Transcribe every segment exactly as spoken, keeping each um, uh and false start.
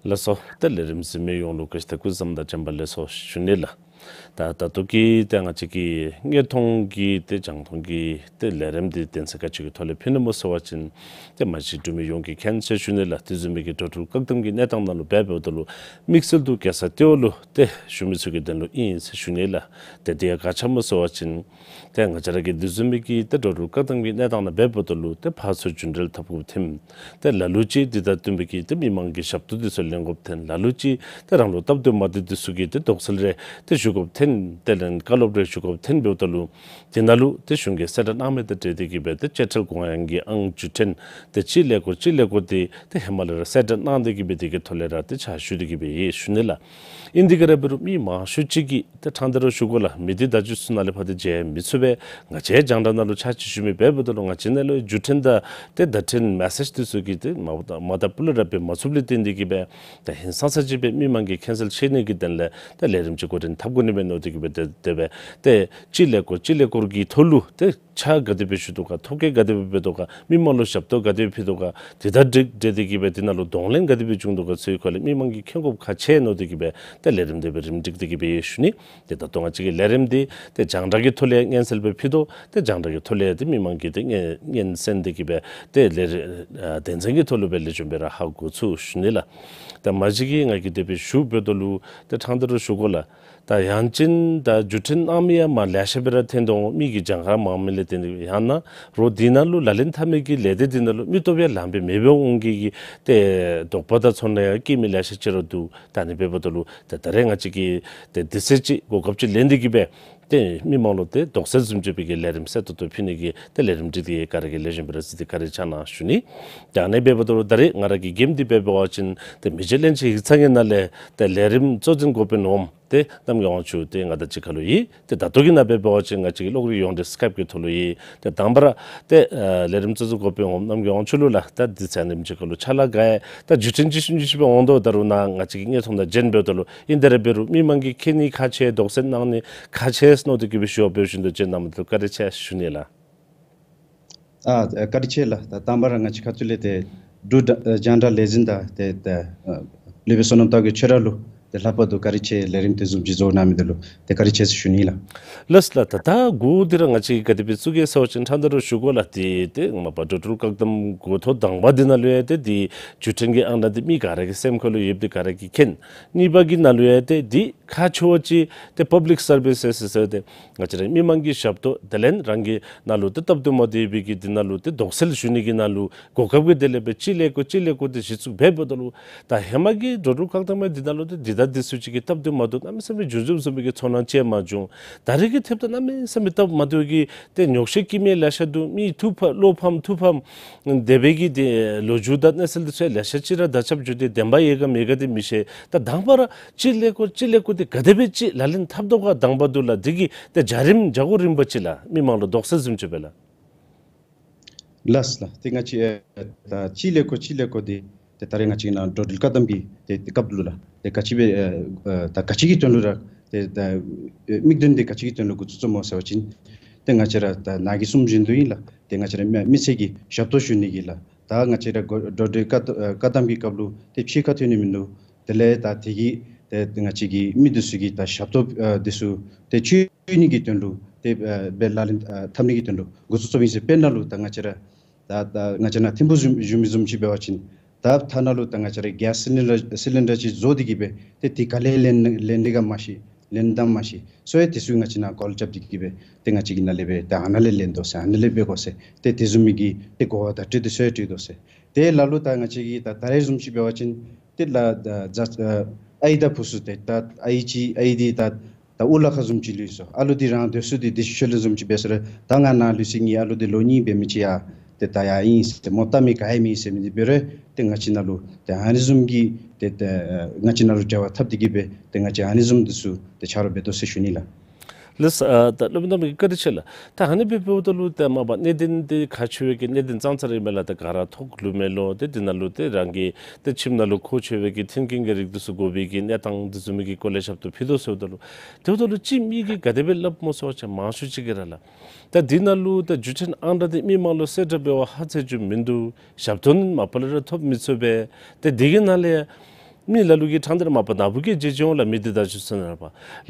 ལགས་སོ། ཏེ་ལས་རིམ་གཟིགས་མི་ཡོངས་ལུ་བཀྲ་ཤིས་དང་སྐུ་གཟུགས་བཟང་དང་བྱོན་པ་ལེགས་སོ་ཞུ་ནི་ལགས། ད་ད་ལྟོ་གི་ཏེ་ང་བཅས་ཀྱི་དངོས་མཐོང་གི་ཏེ་རྒྱང་མཐོང་གི་ཏེ་ལས་རིམ་འདི་དོན་ཚན་ག་ཅི་གི་ཐོག་ལས་ཕུལ་ནི་སྨོ་ཟེར་བ་ཅིན་ཏེ་མ་གཞི་འབྲུག་མི་ཡོངས་ཀྱིས་མཁྱེན་ཟེར་ཞུ་ནི་ལགས། དེ་བཟུམ་མའི་གི་འགྲོ་འགྲུལ་བཀག་དམ་གྱི་གནས་སྟངས་ནང་ལུ་འབད་འབདཝ་ད་ལུ་དམིགས་བསལ་དུ་རྒྱལ་ས་ལྟེ་བ་ལུ་ཏེ་བཞུགས་མི་ཚུ་གི་དོན་ལུ་ཨིན་ཟེར་ཞུ་ནི་ལགས། ཏེ་འདི་ཡང་ག་ཅི་སྨོ་ཟེར་བ་ཅིན་ཏེ་ང་བཅས་ར་གི་དེ་བཟུམ་མའི་གི་ཏེ་འགྲོ་འགྲུལ་བཀག་དམ་གྱི་གནས་སྟངས་ནང་འབད་འབདཝ་ད་ལུ་ཏེ་ཕར་ཚུར་རྒྱུན་འབྲེལ་འཐབ་དགོཔ་ཐོནམ། ཏེ་ལ་ལུ་ཅིག་འདི་དང་བསྟུན་པའི་གི་ཏེ་མི་མང་གི་ཞབས་ཏོག་འདི་ཚུ་ལེན་དགོཔ་ཐོན། ལ་ལུ་ཅིག་ཏེ་རང་ལུ་སྟབས་བདེ་མ་བདེ་འདི་ཚུ་གི་ཏེ་དོགས་སེལ་རེ་ཏེ་ཞུ་དགོཔ་ཐོན། ཏེ་ལན་བཀའ་སློབ་རེ་ཞུ་དགོཔ་ཐོན་འབདཝ་ད་ལུ་འདི་ནང་ལུ་ཏེ་གཞུང་གིས་གསལ་བསྒྲགས་གནང་མི་དང་འབྲེལ་ཏེ་གི་སྦེ་ཏེ་བཅད་ཁྲལ་དགོངས་ཡངས་ཀྱི་ཨང་བརྒྱུད་འཕྲིན་ཏེ་གཅིག་ཀླད་ཀོར་གཅིག་ཀླད་ཀོར་འདི་ཏེ་ཧེ་མ་ལས་ར་གསལ་བསྒྲགས་གནང་སྟེ་གི་སྦེ་དེ་གི་ཐོག་ལས་ར་ཏེ་ཕྱག་ཞུ་སྟེ་གི་སྦེ་ཡོད་ཞུ་ནི་ལགས། ཨིན་དེ་ག་ར་འབད་རུང་མི་མང་ཤོས་ཅིག་གིས་ཏེ་ཕྲང་སྟེ་ར་ཞུ་དགོ་ལགས། མི་འདི་བརྡ་བརྒྱུད་ཚུ་ནང་ལས་ཕར་ཏེ་མཇལ་མི་ཚུགས་པས། ང་བཅས་རྒྱང་བསྒྲགས་ནང་ལུ་ཕྱག་ཕྱིད་ཞུ་མི་འབད་འབདཝ་ད་ལུ་ང་བཅས་ནང་ལུ་བརྒྱུད་འཕྲིན་དང་ཏེ་བརྡ་འཕྲིན་མེ་སེཇ་འདི་ཚུ་གི་ཏེ་མ་མ་ད་སྤུ་ལས་ར་འབད་མ་ཚུགསཔ་ལས་བརྟེན་ཏེ་གི་སྦེ་ཏེ་ཧིང་སངས་ས་ཅིག་སྦེ་མི་མང་གི་མཁྱེན་གསལ་ཆེ་ནི་གི་དོན་ལས་ཏེ་ལས་རིམ་ཅིག་འགོ་འདྲེན་འཐབ་དགོ་ནི་མས་མནོ་སྟེ་གི་སྦེ་ཏེ་དེ་སྦེ་ཏེ་གཅིག་ཀླད་ཀོར་གཅིག་ཀླད་ཀོར་གྱི་ཐོག་ལུ་ཏེ་ཕྱག་ག་དེ་སྦེ་ཞུ་དོ་ག་ཐོབ་སྐལ་ག་དེ་སྦེ་འབད་དོ་ག་མི་མང་ལུ་ཞབས་ཏོག་ག་དེ་སྦེ་ཕུལ་དོ་ག་དེ་དང་འབྲེལ་འབྲེལ་ཏེ་གི་སྦེ་དེ་ནང་ལུ་གདོང་ལེན་ག་དེ་སྦེ་བྱུང་དོ་ག་ཚུའི་སྐོར་ལས་མི་མང་གིས་མཁྱེན་དགོཔ་ཁག་ཆེ་མནོ་སྟེ་གི་སྦེ་ཏེ་ལས་རིམ་དེ་སྦེ་རིམ་སྒྲིག་སྟེ་གི་སྦེ་ཡོད་ཞུ་ནི། ཏེ་ད་ལྟོ་ང་བཅས་ཀྱི་ལས་རིམ་འདི་ཏེ་རྒྱང་བསྒྲགས་ཀྱི་ཐོག་ལས་སྙན་སེང་སྦེ་ཕུལ་དོ། ཏེ་རྒྱང་བསྒྲགས་ཀྱི་ཐོག་ལས་ཏེ་མི་མང་གིས་ཏེ་སྙན་སྙན་གསན་ཏེ་གི་སྦེ་ཏེ་ལས་རིམ་ཨ་དོན་ཚན་གྱི་ཐོག་ལུ་སྦེ་ལེགས་ཤོམ་སྦེ་ར་ཧ་གོ་ཚུགས་ཞུ་ནི་ལགས། ད་མ་གཞི་གིས་ང་གིས་དེ་སྦེ་ཞུ་འབདཝ་ད་ལུ་ཏེ་ཕྲང་སྟེ་ར་ཞུ་དགོ་ལགས། ད་ཡང་ཅིན་ད་བརྒྱུད་འཕྲིན་གནང་མི་ཡང་མར་ལེ་ཤ་སྦེ་ར་ཐོན་དོ་འོང་། མི་གི་གྱངས་ཁ་མངམ་ལས་བརྟེན་ཏེ་ཡང་ན་རོགས་འདི་ནང་ལུ་ལག་ལེན་འཐབ་མི་གི་ལས་སྡེ་འདི་ནང་ལུ་མི་སྟོབས་ཡང་ལངམ་སྦེ་མེདཔ་འོང་གི་གི་ཏེ་དོགས་པ་དང་ཚོར་སྣང་ཡང་སྐྱེ་མི་ལེ་ཤ་ཅིག་ར་འདུག། ད་ཨ་ནི་འབདཝ་ད་ལུ་ཏེ་ད་རེས་ང་བཅས་ཀྱིས་ཏེ་དུས་ཚོད་ཅིག་གོ་སྐབས་ཅིག་ལེན་ཏེ་གི་སྦེ་ཏེ་མི་མང་ལུ་ཏེ་དོགས་སེལ་བཟུམ་ཅིག་སྦེ་གི་ལས་རིམ་གསལ་ཏོག་ཏོ་ཕུལ་ནི་གི་ཏེ་ལས་རིམ་འདི་ཏེ་ག་ར་གིས་ལེགས་ཤོམ་སྦེ་ར་གཟིགས་ཏེ་བཀའ་དྲིན་བསྐྱང་གནང་ཞུ་ནི། ཏེ་ཨ་ནི་འབདཝ་ད་ལུ་ད་རེས་ང་ར་གི་གེམ་འདི་འབད་བ་ཅིན་ཏེ་མི་རྗེ་བློན་ཆེན་ཡིག་ཚང་གི་ནང་ལས་ཏེ་ལས་རིམ་གཙོ་འཛིན་འགོ་དཔོན་འོགམ་ཏེ་རྣམ་རྒྱལ་དབང་ཕྱུག་ཏེ་ང་དང་གཅིག་ཁར་ལུ་ཡོད། ཏེ་ད་ལྟོ་གི་ནང་འབད་བ་ཅིན་ང་བཅས་ཀྱི་གློག་རིག་ཡོངས་འབྲེལ་སི་ཀེབ་ཀྱི་ཐོག་ལུ་ཡོད། ཏེ་དང་པ་ར་ཏེ་ཨ་ལས་རིམ་གཙོ་འཛིན་འགོ་དཔོན་འོགམ་རྣམ་རྒྱལ་དབང་ཕྱུག་ལུ་ལགས། ད་དུས་ཚོད་ཨ་ནེམ་ཅིག་ཁར་ལུ་ཕྱག་ལཱ་དགའ་ཡི། ད་བརྒྱུད་འཕྲིན་ཅིག་ཤུལ་ཅིག་སྦེ་འོང་དོ། ད་རུང་ནཱ་ང་བཅས་ཀྱི་དངོས་མཐོང་དང་འབྱོན་འབདཝ་ད་ལུ་ཨིན་ཏེ་ར་འབད་རུང་མི་མང་གིས་མཁྱེན་ནི་ཁག་ཆེ། དོགས་སེལ་གནང་ནི་ཁག་ཆེ་མནོ་སྟེ་གི་སྦེ་ཞུ་བ་འབད་བ་ཅིན་དོ་འབྱོན་གནང་མི་འདི་ལུ་བཀའ་དྲིན་ཆེ་ཞུ་ནི་ལགས། ཨ་བཀའ་དྲིན་ཆེ་ལགས། ད་དང་པ་ར་ང་བཅས་ཁ་ཐུག་ལས་ཏེ་འབྲུག་རྒྱང་བསྒྲགས་ལས་འཛིན་དང་ཏེ་ཏེ་ཨ་སློབ་དཔོན་བསོད་ནམས་སྟོབས་རྒྱས་ཁྱོད་ར་ལུ་ཏེ་ལྷག་པར་དུ་བཀའ་དྲིན་ཆེ། ལས་རིམ་དེ་བཟུམ་ཅིག་བཟོ་གནང་མི་འདི་ལུ་ཏེ་བཀའ་དྲིན་ཆེ་ཟེར་ཞུ་ནི་ལགས། ལགས་ལགས། ད་ད་འགོ་འདི་ར་ང་བཅས་ཀྱིས་ག་དེ་སྦེ་བཙུགས་གེ་ཟེར་བ་ཅིན་ཕྲང་སྟེ་ར་ཞུ་དགོ་ལགས། ཏེ་ཏེ་མ་པ་འགྲོ་འགྲུལ་བཀག་དམ་འགོ་ཐོག་དང་པ་འདི་ནང་ལུ་ཡང་ཏེ་འདི་བརྒྱུད་འཕྲིན་གྱི་ཨང་གྲངས་འདི་མི་ག་ར་གི་སེམས་ཁར་ལུ་ཡོདཔ་འདི་ག་ར་གིས་མཁྱེན། གཉིས་པ་གི་ནང་ལུ་ཡང་ཏེ་འདི་ཁག་ཆེཝ་ཅིག་ཏེ་པབ་ལིཀ་སར་བིསི་ཟེར་ཟེར་ཏེ་ང་བཅས་ར་མི་མང་གི་ཞབས་ཏོག་དེ་ལས་རང་གི་ནང་ལུ་ཏེ་སྟབས་བདེ་མ་བདེ་བའི་གི་འདི་ནང་ལུ་ཏེ་དོགས་སེལ་ཞུ་ནི་གི་ནང་ལུ་གོ་སྐབས་ཀྱི་དེ་ལས་སྦེ་གཅིག་ཀླད་ཀོར་གཅིག་ཀླད་ཀོར་འདི་གཞི་བཙུགས་འབད་འབདཝ་ད་ལུ་ད་ཧེ་མ་གི་འགྲོ་འགྲུལ་བཀག་དམ་གྱི་འདི་ནང་ལུ་ཏེ་འདི་ད་འདི་ཚུ་ཅིག་གི་སྟབས་བདེ་མ་བདེཝ་གནམ་མེད་ས་མེད་བྱུང་བྱུངམ་བཟུམ་མའི་གི་ཚོར་སྣང་ཅིག་མ་བྱུང་། ད་རེས་ཀྱི་ཐེབས་ད་གནམ་མེད་ས་མེད་སྟབས་མ་བདེཝ་གི་ཏེ་ཉོགས་བཤད་བཀྱེ་མི་ལེ་ཤ་འདུག། མི་ཐུགས་ཕམ་བློ་ཕམ་ཐུགས་ཕམ་དེ་སྦེ་གི་ཏེ་ལོ་རྒྱུས་དང་གནས་ཚུལ་འདི་ཚུ་ལེ་ཤ་ཅིག་ར་དར་ཁྱབ་བྱུང་སྟེ་བདེན་པ་ཡོད་ག་མེད་ག་འདི་མི་ཤེས། ད་དང་པ་ར་གཅིག་ཀླད་ཀོར་གཅིག་ཀླད་ཀོར་འདི་ག་དེ་སྦེ་ཅིག་ལག་ལེན་འཐབ་དོ་ག་དང་པ་འདི་ལགས། འདི་གི་ཏེ་བྱ་རིམ་བྱ་སྒོ་རིམ་པ་ཅིག་ལགས། མི་མང་ལུ་དོགས་སེལ་བཟུམ་ཅིག་སྦེ་ལགས། ལགས་ལགས། ཏེ་ང་བཅས་ཨེ་ད་གཅིག་ཀླད་ཀོར་གཅིག་ཀླད་ཀོར་འདི་ཏེ་ད་རེས་ང་བཅས་ནཱ་འགྲོ་འགྲུལ་བཀག་དམ་གྱི་ཏེ་ཏེ་སྐབས་ལུ་ལགས། ཏེ་ག་ཅི་སྦེ་ཨེ་ཨེ་ད་ག་ཅི་གི་དོན་ལུ་ར་ཏེ་ད་ཨེ་དམིགས་དོན་འདི་ག་ཅི་གི་དོན་ལུ་འགོ་བཙུགས་བཙུགསཔ་སྨོ་ཟེར་བ་ཅིན་ཏེ་ང་བཅས་ར་ད་ནཱ་གིས་གསུངམ་བཞིན་དུ་ཨིན་ལགས། ཏེ་ང་བཅས་ར་མི་མི་སེར་གྱི་ཞབས་ཏོག་ཞུ་ནི་གི་ལགས། ད་ང་བཅས་ར་འགོ་འགྲོ་འགྲུལ་བཀག་ཨེ་བཀག་དམ་གྱི་སྐབས་ལུ་ཏེ་ཕྱི་ཁར་ཐོན་ནི་མིན་འདུག། དེ་ལས་ད་དེ་གི་ཏེ་ང་བཅས་ཀྱི་མི་འདི་ཚུ་གི་ད་ཞབས་ཏོག་ཨ་འདི་ཚུ་ཏེ་སྤྱོད་ནི་གི་དོན་ལུ་ཏེ་ཨ་སྦེ་ལག་ལེན་ཨ་འཐབ་ནི་གི་དོན་ལུ་འགོ་བཙུགས་བཙུགསཔ་ཨིན་ཟེར། དཔེར་ན་ལུ་ད་ང་བཅས་ར་ད་ད་ང་བཅས་ནཱ་ཐིམ་ཕུག་བཞུགས་བཞུགས་མི་བཟུམ་ཅིག་འབད་བ་ཅིན་ད་ཐ་ན་ལུ་ད་ང་བཅས་ར་གེས་སི་ལིན་ཌར་སི་ལིན་ཌར་ཅིག་བཟོ་སྟེ་གི་སྦེ་ཏེ་དེ་ག་ལས་ལེན་ལེན་ནི་ག་མ་ཤེས། ལེན་ད་མ་ཤེས། སོ་ཡ་དེ་ཚུ་ང་བཅས་ནཱ་ཀོལ་རྐྱབ་སྟེ་གི་སྦེ་ཏེ་ང་བཅས་ཀྱི་ནཱ་ལས་སྦེ་ཏེ་ཨ་ནཱ་ལས་ལེན་དོ་ཟེར་ཨ་ནཱ་ལས་འབད་དགོ་ཟེར་ཏེ་དེ་བཟུམ་མའི་གི་ཏེ་གོ་བ་དང་འཁྲིལ་ཏེ་སོ་ཡ་འཁྲིལ་དོ་ཟེར། ཏེ་ལ་ལུ་ད་ང་བཅས་ཀྱི་ད་ད་རེས་བཟུམ་ཅིག་འབད་བ་ཅིན་ཏེ་ལ་ད་ཨའི་དང་བུ་ཚུ་ཏེ་ད་ཨའི་ཅིག་ཨའི་འདི་ད་ད་དབུ་ལ་ཁ་བཟུམ་ཅིག་ལུས་སོ། ཨ་ལུ་འདི་རང་སྡོད་ས་འདི་བདེ་ཤོས་ལེགས་བཟུམ་ཅིག་འབད་ས་ར་ད་ང་ནཱ་ལུས་ས་ངེའི་ཨ་ལུ་འདི་ལོ་གཉིས་འབད་མི་ཅིག་ཡ་ཏེ་ད་ཡར་ཨིན་ཟེར་མོ་བལྟ་མི་ག་ཡང་མེད་ཟེར་མི་འདི་འབད་རུང་ཏེ་ང་བཅས་ནཱ་ལུ་ཏེ་ཨ་ནི་བཟུམ་གྱི་ཏེ་ཏེ་ང་བཅས་ནཱ་ལུ་འབྲེལ་བ་འཐབ་སྟེ་གི་སྦེ་ཏེ་ང་བཅས་ཨ་ནི་བཟུམ་འདི་ཚུ་ཏེ་ཆ་རོགས་འབད་དོ་ཟེར་ཞུ་ནི་ལགས། ལགས་སོ། ཨ་ད་སློབ་དཔོན་རྣམ་རྒྱལ་བཀའ་དྲིན་ཆེ་ལགས། ད་ཨ་ནི་སྦེ་འབདཝ་ད་ལུ་ཏེ་མ་པ་གནད་དོན་འདི་ཁག་ཆེ་བའི་གི་གནད་དོན་ཙང་ཙ་ར་ཨིན་མས་ལགས། ད་ག་ར་ཐོག་ལུ་མེད་ལོ། ཏེ་འདི་ནང་ལུ་ཏེ་རང་གི་ཏེ་ཁྱིམ་ནང་ལུ་མཁོ་ཆེ་བའི་གི་མཐུན་རྐྱེན་གྱི་རིགས་འདི་ཚུ་དགོ་པའི་གི་གནས་སྟངས་འདི་བཟུམ་མའི་གི་སྐོར་ལས་ཞབས་ཏོག་ཕུལ་དོ་ཟེརཝ་ད་ལུ་དེ་འབདཝ་ད་ལུ་ཅིག་མི་གིས་ག་དེ་སྦེ་སླབ་སྨོ་ཟེར་བ་ཅིན་མང་ཤོས་ཅིག་གིས་ར་ལགས། ད་འདི་ནང་ལུ་ད་བརྒྱུད་འཕྲིན་ཨང་གྲངས་འདི་མི་མང་ལུ་གསལ་བསྒྲགས་འབད་བར་ཧ་ཅང་ཅིག་མིན་འདུག། ཞབས་ཏོག་ནི་མ་པ་ལས་ར་ཐོབ་མི་ཚུགས་པས། ཏེ་འདི་གི་ནང་ལས་ མི་ལ་ལུ་གིས་ཕྲང་སྟེ་ར་མ་པ་ན་བུ་གིས་འབྱེད་འབྱེད་འོང་ལགས། མི་སྡེ་བརྡ་བརྒྱུད་ཚན་རིག་པ་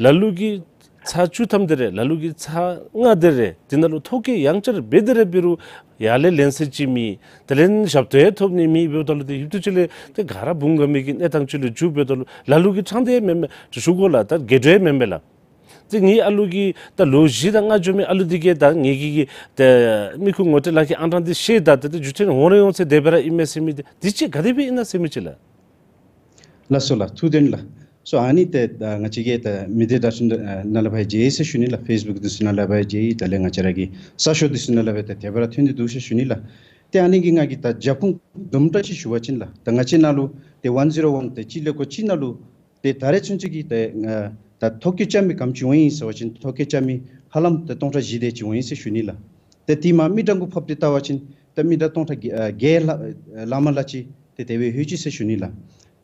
ལ་ལུ་གིས་ཚར་བཅུ་ཐམ་དེ་རེ་ལ་ལུ་གིས་ཚར་ལྔ་དེ་རེ་དེ་ནང་ལུ་ཐོ་བཀོད་ཡང་བསྐྱར་འབད་དེ་ར་འབད་རུང་ཡར་ལས་ལེན་ས་ཅིག་མེད། དེ་ལས་ཞབས་ཏོག་ཡང་ཐོབ་ནི་མེད་འབདཝ་ད་ལུ་ཏེ་ཧེ་མ་ཚུ་ཅིག་ལས་ཏེ་ག་ར་བུང་ག་མི་གི་གནས་སྟངས་ཅིག་ལུ་འགྱོ་འབདཝ་ད་ལུ་ལ་ལུ་གིས་ཕྲང་སྟེ་མེན་མེན་ཞུ་དགོ་ལགས། ད་དགོད་བྲོ་ཡང་མེན་མེན་ལགས། ཏེ་ངེའི་ཨ་ལུ་གིས་ད་ལོ་བཞི་དང་ལྔ་འགྱོ་མི་ཨ་ལུ་འདི་གིས་ད་ངེ་གི་གི་ཏེ་མི་ཁུངས་ངོ་སྤྲོད་ལག་ཁྱེར་ཨང་གྲངས་འདི་ཤེས་ད་ཏེ་ཏེ་འགྱོ་ཐོན་འོང་རུང་འོང་ཟེར་དེ་སྦེ་ར་ཨིན་མས་ཟེར་མི་འདི་འདི་ཅིག་ག་དེ་སྦེ་ཨིན་ན་ཟེར་མི་ཅིག་ལགས། ལགས་སོ་ལགས། ཐུགས་བདེན་ལགས། སོ་ཨ་ནི་ཏེ་ད་ང་བཅས་ཀྱིས་ད་མི་སྡེ་བརྡ་བརྒྱུད་ནང་ལས་ཕར་མཇལ་ཡི་ཟེར་ཞུ་ནི་ལགས། ཕེསི་བུཀ་འདི་ཚུ་ནང་ལས་ཕར་མཇལ་ཡི། དེ་ལས་ང་བཅས་ར་གི་གསར་ཤོག་འདི་ཚུ་ནང་ལས་ཕར་ཏེ་དེ་སྦེ་ར་ཐོན་ཏེ་འདུག་ཟེར་ཞུ་ནི་ལགས། ཏེ་ཨ་ནི་གིས་ང་གིས་ད་རྒྱབ་ཁུངས་དུམ་གྲ་ཅིག་ཞུ་བ་ཅིན་ལགས། ད་ང་བཅས་ནང་ལུ་ཏེ་ཝན་ཛི་རོ་ཝན་ཏེ་སྤྱི་ལོ་འཁོར་གཅིག་ནང་ལུ་ཏེ་ད་རེས་ཚུན་ཚོད་ཀྱི་ཏེ་ང་ད་ཐོ་བཀོད་རྐྱབ་མི་ག་དེམ་ཅིག་འོང་ཡི་ཟེར་བ་ཅིན་ཐོ་བཀོད་རྐྱབ་མི་ཧ་ལམ་ཏེ་སྟོང་ཕྲག་བཞི་དེ་ཅིག་འོང་ཡི་ཟེར་ཞུ་ནི་ལགས། ཏེ་དེ་མར་མི་གྲངས་གུ་ཕབ་སྟེ་བལྟ་བ་ཅིན་ཏེ་མི་ད་སྟོང་ཕྲག་བརྒྱད་ཨ་བརྒྱད་ལྷག་ཨ་ལངམ་ལ་ཅིག་ཏེ་དེ་སྦེ་ལྷོད་ཅི་ཟེར་ཞུ་ནི་ལགས།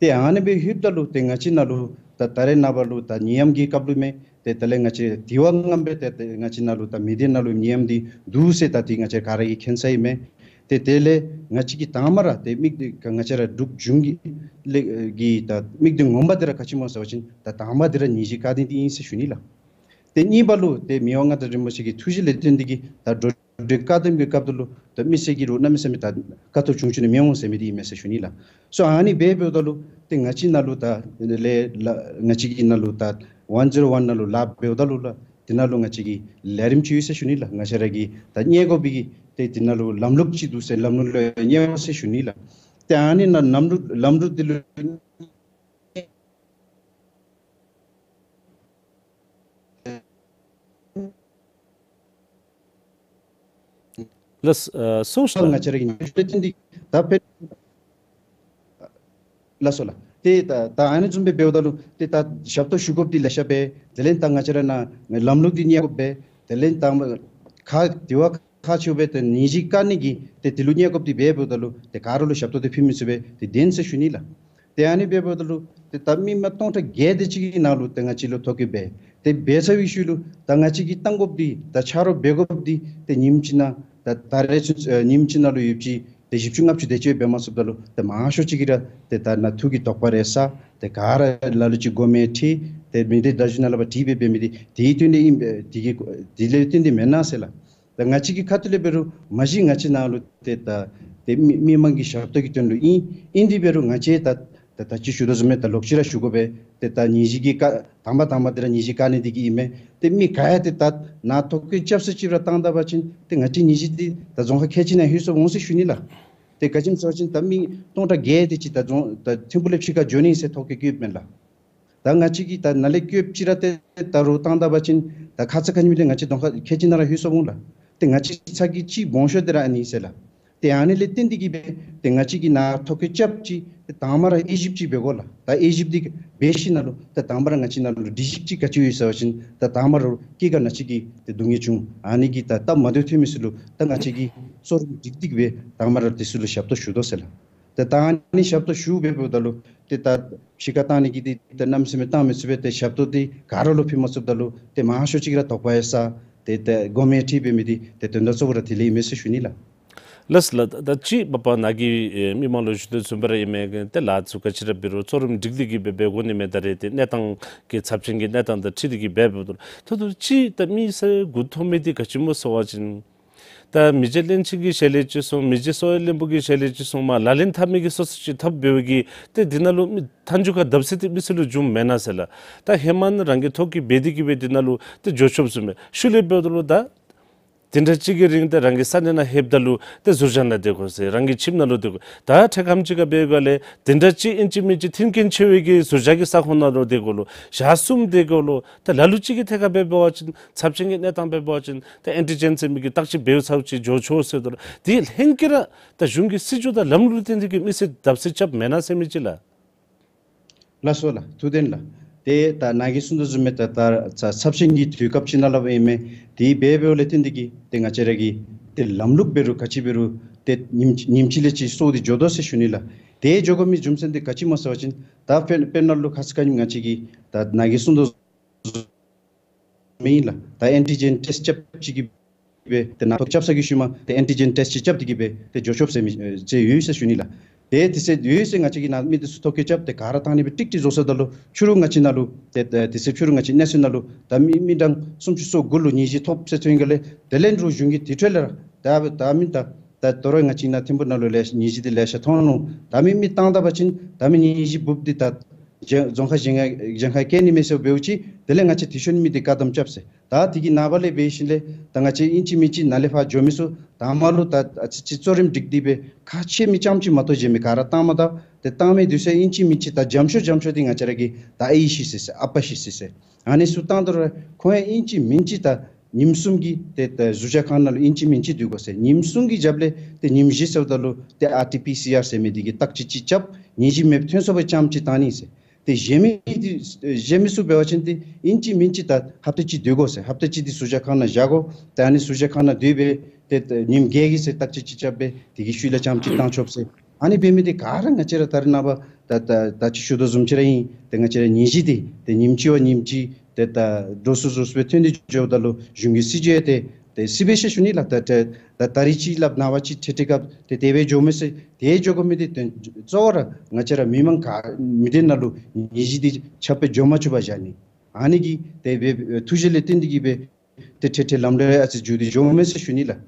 ཏེ་ཨ་ནི་སྦེ་ལྷོདཔ་ད་ལུ་ཏེ་ང་བཅས་ནང་ལུ་ད་ད་རེས་ནངས་པ་ལུ་ད་ནད་ཡམས་ཀྱི་སྐབས་ལུ་མས། ཏེ་དེ་ལས་ང་བཅས་དེ་བ་ངན་པའི་ཏེ་ཏེ་ང་བཅས་ནང་ལུ་ད་མི་སྡེ་ནང་ལུ་ནད་ཡམས་འདི་འདུག་ཟེར་ད་ཏེ་ང་བཅས་ག་ར་གིས་མཁྱེན་ས་ཨིན་མས། ཏེ་དེ་ལས་ང་བཅས་ཀྱིས་དང་པ་ར་ཏེ་དམིགས་ཏེ་ང་བཅས་ར་འབྲུག་གཞུང་གི་ལས་ཀྱི་ད་དམིགས་གཏད་ངོ་མ་འདི་ར་ག་ཅི་སྨོ་ཟེར་བ་ཅིན་ད་དང་པ་འདི་ར་ནད་གཞི་བཀག་སྡོམ་འདི་ཨིན་ཟེར་ཞུ་ནི་ལགས། ཏེ་གཉིས་པ་ལུ་ཏེ་མི་དབང་མངའ་བདག་རིན་པོ་ཆེ་གི་ཐུགས་བཞེད་ལས་བརྟེན་ཏེ་གིས་ད་འགྲོ་འགྲུལ་བཀག་སྡོམ་གྱི་སྐབས་དེ་ལུ་ད་མི་སེར་གྱི་ལུ་གནམ་མེད་ས་མེད་ད་དཀའ་སྡུག་བྱུང་བྱུངམ་མི་འོང་ཟེར་མི་འདི་ཨིན་མས་ཟེར་ཞུ་ནི་ལགས། སོ་ཨ་ནི་སྦེ་འབདཝ་ད་ལུ་ཏེ་ང་བཅས་ནང་ལུ་ད་ལས་ལ་ང་བཅས་ཀྱི་ནང་ལུ་ད་ཝན་ཛི་རོ་ཝན་ནང་ལུ་ལཱ་འབདཝ་ད་ལུ་ལགས། དེ་ནང་ལུ་ང་བཅས་ཀྱི་ལས་རིམ་ཅིག་ཡོད་ཟེར་ཞུ་ནི་ལགས། ང་བཅས་ར་གིས་ད་གཉེར་དགོ་པའི་གི་ཏེ་དེ་ནང་ལུ་ལམ་ལུགས་ཅིག་འདུག་ཟེར་ལམ་ལུགས་ལུ་གཉེར་དགོ་ཟེར་ཞུ་ནི་ལགས། ཏེ་ཨ་ནི་ནང་ལམ་ལུགས་ལམ་ལུགས་འདི་ལུ་ལགས། ཨ་སོང་ཤིག་ལགས། ང་བཅས་ར་གི་ནང་ལུ་ཏེ་འདི་ད་དཔེ་ལགས་སོ་ལགས། ཏེ་ད་ད་ཨ་ནི་བཟུམ་སྦེ་འབདཝ་ད་ལུ་ཏེ་ད་ཞབས་ཏོག་ཞུ་དགོཔ་འདི་ལེ་ཤ་སྦེ་དེ་ལས་ད་ང་བཅས་ར་ནང་ལམ་ལུགས་འདི་གཉེར་དགོཔ་སྦེ་དེ་ལས་ད་ཁག་དེ་བ་ཁག་ཆེཝ་སྦེ་ཏེ་ནད་གཞི་བཀག་ནི་གི་ཏེ་དེ་ལུ་གཉེར་དགོཔ་འདི་སྦེ་འབདཝ་ད་ལུ་ཏེ་ག་ར་ལུ་ཞབས་ཏོག་འདི་ཕུལ་མི་ཚུགས་པས། ཏེ་བདེན་ཟེར་ཞུ་ནི་ལགས། ཏེ་ཨ་ནི་སྦེ་འབདཝ་ད་ལུ་ཏེ་ད་མི་མ་སྟོང་ཕྲག་བརྒྱད་དེ་ཅིག་གི་ནང་ལུ་ཏེ་ང་བཅས་ལུ་ཐོ་བཀོད་འབད། ཏེ་འབད་ཚར་བའི་ཤུལ་ལུ་ད་ང་བཅས་ཀྱིས་བཏང་དགོཔ་འདི་ད་ཆ་རོགས་འབད་དགོཔ་འདི་ཏེ་ཉིནམ་གཅིག་ནང་ད་ད་རེས་ཚུན་ཨ་ཉིནམ་གཅིག་ནང་ལུ་ཡོདཔ་ཅིག་ཏེ་བཞི་བཅུ་ལྔ་བཅུ་དེ་ཅིག་འབད་མ་ཚུགསཔ་ད་ལུ་ཏེ་མང་ཤོས་ཅིག་གིས་ར་ཏེ་ད་ནཱ་ཐུགས་ཀྱི་དོགས་པ་རེ་ཟ། ཏེ་ག་ར་ལ་ལུ་ཅིག་དགོངསམ་ཁྲེལ། ཏེ་མི་སྡེ་བརྡ་བརྒྱུད་ནང་ལས་ཕར་དྲིས་འབད་འབད་མི་འདི་དེའི་དོན་ལས་ཨིན་པས། དེ་གི་དེ་ལས་བརྟེན་ཏེ་མེན་ན་ཟེར་ལགས། ད་ང་བཅས་ཀྱི་ཁ་ཐུག་ལས་འབད་རུང་མ་གཞི་ང་བཅས་ནང་ལུ་ཏེ་ད་ཏེ་མི་མི་མང་གི་ཞབས་ཏོག་གི་དོན་ལུ་ཨིན། ཨིན་དེ་འབད་རུང་ང་བཅས་ད་ད་ད་ཅི་ཞུ་དོ་བཟུམ་སྦེ་ད་ལོག་ཅི་ར་ཞུ་དགོ་པས། ཏེ་ད་ནད་གཞི་གི་བཀག་དང་པ་དང་པ་འདི་ར་ནད་གཞི་བཀག་ནི་འདི་གིས་ཨིན་མས། ཏེ་མི་ག་ཡང་ཏེ་ད་ནཱ་ཐོ་བཀོད་རྐྱབ་ས་ཅིག་ར་བཏང་ད་པ་ཅིན་ཏེ་ང་བཅས་ནད་གཞི་འདི་ད་རྫོང་ཁག་ཁལ་གཅིག་ནང་ལྷོད་སོངམ་འོང་ཟེར་ཞུ་ནི་ལགས། ཏེ་ག་ཅི་སྨོ་ཟེར་བ་ཅིན་ད་མི་སྟོང་ཕྲག་བརྒྱད་དེ་ཅིག་ད་རྫོང་ད་ཐིམ་ཕུག་ལས་ཕྱི་ཁར་འགྱོ་ནི་ཟེར་ཐོ་བཀོད་བཀོདཔ་མས་ལགས། ད་ང་བཅས་ཀྱིས་ད་ནཱ་ལས་བཀོདཔ་ཅིག་ར་ཏེ་ད་རུང་བཏང་ད་པ་ཅིན་ད་ཁ་ཙ་ཁ་ཉིནམ་ལས་ང་བཅས་རྫོང་ཁག་ཁལ་གཅིག་ནང་ར་ལྷོད་སོངམ་འོང་ལགས། ཏེ་ང་བཅས་ཚ་གྱང་ཅིག་སྦོམ་ཤོས་འདི་ར་ཨ་ནི་ཟེར་ལགས། ཏེ་ཨ་ནི་ལས་བརྟེན་ཏེ་གིས་སྦེ་ཏེ་ང་བཅས་ཀྱིས་ནཱ་ཐོ་བཀོད་རྐྱབ་ཅི། ཏེ་དང་པ་ར་དབྱེ་ཞིབ་ཅིག་འབད་དགོ་ལགས། ད་དབྱེ་ཞིབ་འདི་འབད་ཞིནམ་ལས་ད་དང་པ་ར་ང་བཅས་ནང་ལུ་སྒྲིག་གཞི་ཅིག་ག་ཅི་ཡོད་ཟེར་བ་ཅིན་ད་དང་པ་ར་སྐྱེ་རྒ་ན་འཆི་གི་ཏེ་སྡུག་བསྔལ་བྱུང་ཨ་ནི་གི་ད་སྟབས་མ་བདེཝ་ཐོན་མི་ཚུ་ལུ་ད་ང་བཅས་ཀྱིས་གཙོ་རིམ་སྒྲིག་སྟེ་གིས་སྦེ་དང་པ་ར་དེ་ཚུ་ལུ་ཞབས་ཏོག་ཞུ་དོ་ཟེར་ལགས། ཏེ་ད་ཨ་ནི་ཞབས་ཏོག་ཞུ་འབདཝ་ད་ལུ་ཏེ་ད་ཕྱི་ཁར་བཏང་ནི་གི་འདི་ཏེ་གནམ་མེད་ས་མེད་བཏང་མི་ཚུགས་པས། ཏེ་ཞབས་ཏོག་འདི་ག་ར་ལུ་ཕུལ་མ་ཚུགསཔ་ད་ལུ་ཏེ་མང་ཤོས་ཅིག་ར་དོགས་པ་ཡང་ཟ། ཏེ་ཏེ་དགོངསམ་ཡང་ཁྲེལ་འབད་མི་འདི་ཏེ་དོན་དག་གཙོ་བོ་ར་དེ་ལས་ཨིན་མས་ཟེར་ཞུ་ནི་ལགས། ལགས་ལགས། ད་ཅི་མ་པ་ནཱ་གིས་ཨེ་མི་མང་ལུ་ཞུ་དོ་བཟུམ་སྦེ་ར་ཨིན་མས། ཏེ་ལཱ་ཚུ་ག་ཅི་ར་འབད་རུང་གཙོ་རིམ་སྒྲིག་སྟེ་གིས་སྦེ་འབད་དགོ་ནི་མས། ད་རེས་ཏེ་གནས་སྟངས་ཀྱི་ཚབས་ཆེན་གྱི་གནས་སྟངས་དང་འཁྲིལ་ཏེ་གིས་སྦེ་འབདཝ་ད་ལུ་ད་ལྟོ་ཅིག་ད་མི་སེར་མགུ་འཐོམ་མི་འདི་ག་ཅི་སྨོ་ཟེར་བ་ཅིན་ད་མི་རྗེ་བློན་ཆེན་གྱི་ཞལ་ལས་ཅིག་གསུངས། མི་རྗེ་གསང་བའི་བློན་པོ་གི་ཞལ་ལས་ཅིག་གསུངས། མར་ལག་ལེན་འཐབ་མི་གིས་སོ་སོ་ཅིག་འཐབ་འབདཝ་གིས་ཏེ་འདི་ནང་ལུ་མི་མཐའ་མཇུག་ཁར་བརྡབ་གསིག་འདི་མི་སེར་ལུ་འབྱུངམ་མེན་ན་ཟེར་ལགས། ད་ཧེ་མ་ནི་རང་གིས་ཐོ་བཀོད་འབད་དེ་གིས་སྦེ་འདི་ནང་ལུ་ཏེ་འགྱོ་ཆོགཔ་བཟུམ་སྦེ་ཤུལ་ལས་འབདཝ་ད་ལུ་ད་དེ་འདྲ་ཅིག་གི་རིང་ཏེ་རང་གི་ས་གནས་ནང་ལྷོདཔ་ད་ལུ་ཏེ་ཟུར་བཞག་ནང་སྡོད་དགོ་ཟེར། རང་གི་ཁྱིམ་ནང་ལུ་སྡོད་དགོ། ད་འཕྲལ་ཁམས་ཅིག་ཁར་འབད་དགོཔ་ལས་དེ་འདྲ་ཅིག་ཨིན་ཅི་མིན་ཅི་མཐུན་རྐྱེན་ཆེ་བའི་གི་ཟུར་བཞག་གི་ས་ཁོངས་ནང་ལུ་སྡོད་དགོ་ལོ། ཞག་གསུམ་སྡོད་དགོ་ལོ། ད་ལ་ལུ་ཅིག་གིས་ཐད་ཁར་འབད་འབད་བ་ཅིན་ཚབས་ཆེན་གྱི་གནས་སྟངས་འབད་འབད་བ་ཅིན་ད་ཨེན་ཊི་ཇེན་ཟེར་མི་གི་བརྟག་དཔྱད་འབད་ཚརཝ་ཅིག་འགྱོ་ཆོག་ཟེར་དོ་ལོ། དེ་ལྷན་སྐྱེས་ར་ད་གཞུང་གི་སྲིད་བྱུས་དང་ལམ་ལུགས་ལུ་བརྟེན་ཏེ་གིས་མི་སེར་བརྡབ་གསིག་རྐྱབ་མེན་ན་ཟེར་མི་ཅིག་ལགས། ལགས་སོ་ལགས། ཐུགས་བདེན་ལགས། ཏེ་ད་ནཱ་གིས་གསུངས་དོ་བཟུམ་སྦེ་ད་ད་ཚ་ཚབས་ཆེན་གྱི་དུས་སྐབས་ཅིག་ནང་ལུ་ཨིན་མས། དེ་འབད་འབདཝ་ལས་བརྟེན་ཏེ་གིས་ཏེ་ང་བཅས་ར་གི་ཏེ་ལམ་ལུགས་འབད་རུང་ག་ཅི་འབད་རུང་ཏེ་ཉིནམ་ཉིནམ་གཅིག་ལས་གཅིག་སོར་ཏེ་འགྱོ་དོ་ཟེར་ཞུ་ནི་ལགས། དེ་འགྱོ་དགོ་མི་རྒྱུ་མཚན་འདི་ག་ཅི་སྨོ་ཟེར་བ་ཅིན་ད་དཔེར་དཔེར་ན་ལུ་ཁ་ཙ་ཁ་ཉིནམ་ང་བཅས་ཀྱིས་ད་ནཱ་གིས་གསུངས་དོ་མེན་ལགས། ད་ཨེན་ཊི་ཇེན་ཊེསཊ་རྐྱབ་ཅིག་གིས་སྦེ་ཏེ་ནཱ་ཐོ་རྐྱབ་ཚར་གྱི་ཤུལ་མ་ཏེ་ཨེན་ཊི་ཇེན་ཊེསཊ་ཅིག་རྐྱབ་སྟེ་གིས་སྦེ་ཏེ་འགྱོ་ཆོགཔ་ཟེར་མི་ཨེ་ཟེར་ཡོད་ཟེར་ཞུ་ནི་ལགས། ཏེ་དེ་ཚེ་ཡོད་ཟེར་ང་བཅས་ཀྱིས་ནཱ་མི་དེ་ཚུ་ཐོ་བཀོད་རྐྱབ་སྟེ་ག་ར་བཏང་ནི་སྦེ་ཀྲིག་ཀྲི་བཟོ་ཚརཝ་ད་ལུ་ཕྱི་རུ་ང་བཅས་ནང་ལུ་ཏེ་ཏེ་དེ་ཚེ་ཕྱི་རུ་ང་བཅས་གནས་ཚུལ་ནང་ལུ་ད་མི་མི་གྲངས་སུམ་ཅུ་སོ་དགུ་ལུ་ནད་གཞི་ཐོབ་ཟེར་ཐོན་ག་ལས། དེ་ལས་འབྲུག་གཞུང་གིས་དེ་འཕྲོ་ལས་ར་ད་ད་མི་ད་ད་དོ་རུང་ང་བཅས་ནཱ་ཐིམ་ཕུ་ནང་ལུ་ལེ་ཤ་ནད་གཞི་དེ་ལེ་ཤ་ཐོན་ནུག། ད་མི་མི་བཏང་ད་པ་ཅིན་ད་མི་ནད་གཞི་འབུབ་སྟེ་ད་གཞན་རྫོང་ཁག་གཞན་ཁར་གཞན་ཁར་སྐྱེ་ནི་མས་ཟེར་འབདཝ་ཅིག། དེ་ལས་ང་བཅས་དེ་ཤུལ་མི་དེ་བཀག་དམ་རྐྱབ་ཟེར། ད་དེ་གི་ནངས་པ་ལས་འབད་ཞིནམ་ལས་ད་ང་བཅས་ཨིན་ཅི་མིན་ཅི་ནཱ་ལས་ཕར་འགྱོ་མི་ཚུ་དང་པ་ལུ་ད་ཨ་ཙི་ཅིག་གཙོ་རིམ་སྒྲིག་སྟེ་སྦེ་ཁག་ཆེ་མི་རྐྱངམ་ཅིག་མ་གཏོགས་གཞན་མི་ག་ར་བཏང་མ་ད། ཏེ་བཏང་མི་དེ་ཚུ་ཨིན་ཅི་མིན་ཅི་ད་འཇམ་ཤོས་འཇམ་ཤོས་དེ་ང་བཅས་ར་གིས་ད་ཨའི་ཤི་སོ་ཟེར་ཨ་པ་ཤི་སོ་ཟེར་ཨ་ནི་ཚུ་བཏང་དོ་རུང་ཁོང་ཡང་ཨིན་ཅི་མིན་ཅི་ད་ཉིནམ་གསུམ་གྱི་ཏེ་ད་ཟུར་བཞག་ཁང་ནང་ལུ་ཨིན་ཅི་མིན་ཅི་སྡོད་དགོ་ཟེར། ཉིནམ་གསུམ་གྱི་རྒྱབ་ལས་ཏེ་ཉིནམ་བཞི་ཟེརཝ་ད་ལུ་ཏེ་ཨར་ཊི་པི་སི་ཨར་ཟེར་མི་དེ་གིས་བརྟག་དཔྱད་ཅིག་རྐྱབ། ནད་གཞི་མེདཔ་ཐོན་སོ་བའི་རྐྱངམ་ཅིག་བཏང་ནི་ཟེར། ཏེ་གཞན་མི་དེ་གཞན་མི་ཚུ་འབད་བ་ཅིན་ཏེ་ཨིན་ཅི་མིན་ཅི་ད་ཧབ་ཏ་གཅིག་སྡོད་དགོ་ཟེར། ཧབ་ཏ་གཅིག་དེ་ཟུར་བཞག་ཁང་ནང་བཞག་དགོ། ཏེ་ཨ་ནི་ཟུར་བཞག་ཁང་ནང་སྡོད་སྦེ་ཏེ་ཏེ་ཉིནམ་བརྒྱད་ཀྱི་ཚེ་བརྟག་དཔྱད་ཅིག་རྐྱབ་སྦེ་དེ་གི་ཤུལ་ལས་རྐྱངམ་ཅིག་བཏང་ཆོགཔ་ཟེར། ཨ་ནི་འབད་མི་དེ་ག་ར་ང་བཅས་ར་ད་རེས་ནངས་པ་ད་ད་ད་ཅི་ཞུ་དོ་བཟུམ་ཅིག་ར་ཨིན། ཏེ་ང་བཅས་ར་ནད་གཞི་དེ་ཏེ་ཉིནམ་གཅིག་བ་ཉིནམ་གཅིག་ཏེ་ད་འགྲོ་སོང་འགྲོ་སོང་སྦེ་ཐོན་ཏེ་འགྱོཝ་ད་ལུ་གཞུང་གི་སྲིད་བྱུས་ཡང་ཏེ་ཏེ་སྲིད་པས་ཟེར་ཞུ་ནི་ལགས། ད་ད་ད་ད་རིས་ཅིག་སླབ་ནངས་པ་ཅིག་ཁྲིད་ཁྲིད་སྐབས་ཏེ་དེ་སྦེ་འགྱོཝ་མས་ཟེར། དེ་འགྱོ་དགོ་མི་དེ་ཏེ་གཙོ་བོ་ར་ང་བཅས་ར་མི་མང་ག་མི་སྡེ་ནང་ལུ་ནད་གཞི་དེ་ཁྱབ་སྦེ་འགྱོ་མ་བཅུག་པར་བཞག་ནི། ཨ་ནི་གི་དེ་སྦེ་ཐུགས་བཞེད་ལས་བརྟེན་ཏེ་གིས་སྦེ་ཏེ་ཁྲིད་ཁྲིད་ལམ་ལུ་ཨ་ཙི་འགྱོ་སྟེ་འགྱོཝ་མས་ཟེར་ཞུ་ནི་ལགས།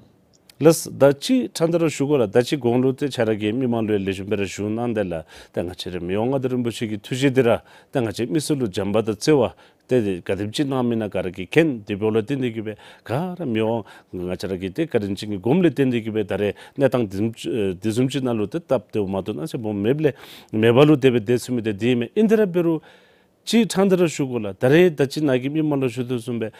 ལགས། ད་ཅི་ཕྲང་སྟེ་ར་ཞུ་དགོ་ལགས། ད་ཅི་གོང་ལུ་ཏེ་ཁྱོད་ར་གིས་མི་མང་ལུ་ལེགས་ཤོམ་སྦེ་ར་ཞུ་གནང་དེས་ལགས། ད་ང་བཅས་ར་མི་དབང་མངའ་བདག་རིན་པོ་ཆེ་གི་ཐུགས་བཞེད་དེ་ར་ད་ང་བཅས་མི་སེར་ལུ་བྱམས་པ་དང་བརྩེ་བ་ཏེ་ག་དེམ་ཅིག་གནང་མི་ཨིན་ན་ག་ར་གིས་མཁྱེན། དེ་འབདཝ་ལས་བརྟེན་ཏེ་གིས་སྦེ་ག་ར་མི་དབང་ང་བཅས་ར་གི་ཏེ་བཀའ་དྲིན་ཅན་གྱི་སྒོམ་ལས་བརྟེན་ཏེ་གིས་སྦེ་ད་རེས་གནས་སྟངས་དེ་བཟུམ་ཅིག་དེ་བཟུམ་ཅིག་ནང་ལུ་ཏེ་སྟབས་བདེཝ་མ་གཏོགས་ན་ཅིག་སྦོམ་མེདཔ་ལས་མེད་པ་ལུ་དེ་སྦེ་སྡོད་ཚུགས་མི་དེ་དེ་ཨིན་མས། ཨིན་དེ་ར་འབད་རུང་ཅིག་ཕྲང་སྟེ་ར་ཞུ་དགོ་ལགས། ད་རེས་ད་ཅི་ནཱ་གིས་མི་མང་ལུ་ཞུ་དོ་བཟུམ་སྦེ་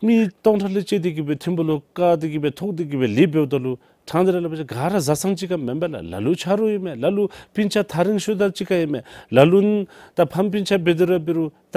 མི་སྟོང་ཕྲག་ལས་བཅད་དེ་གིས་སྦེ་ཐིམ་ཕུ་ལུ་བཀག་སྟེ་གིས་སྦེ་འཐུ་སྟེ་གིས་སྦེ་ལེན་འབདཝ་ད་ལུ་ཕྲང་སྟེ་ར་སླབ་པ་ཅིན་ག་ར་བཟའ་ཚང་གཅིག་ཁར་མེན་པས་ལགས། ལ་ལུ་ཆ་རོགས་ཨིན་མས། ལ་ལུ་སྤུན་ཆ་ཐག་རིང་ཤོས་དང་གཅིག་ཁར་ཨིན་མས། ལ་ལུ་ད་ཕམ་སྤུན་ཆ་འབད་དེ་ར་འབད་རུང་ད་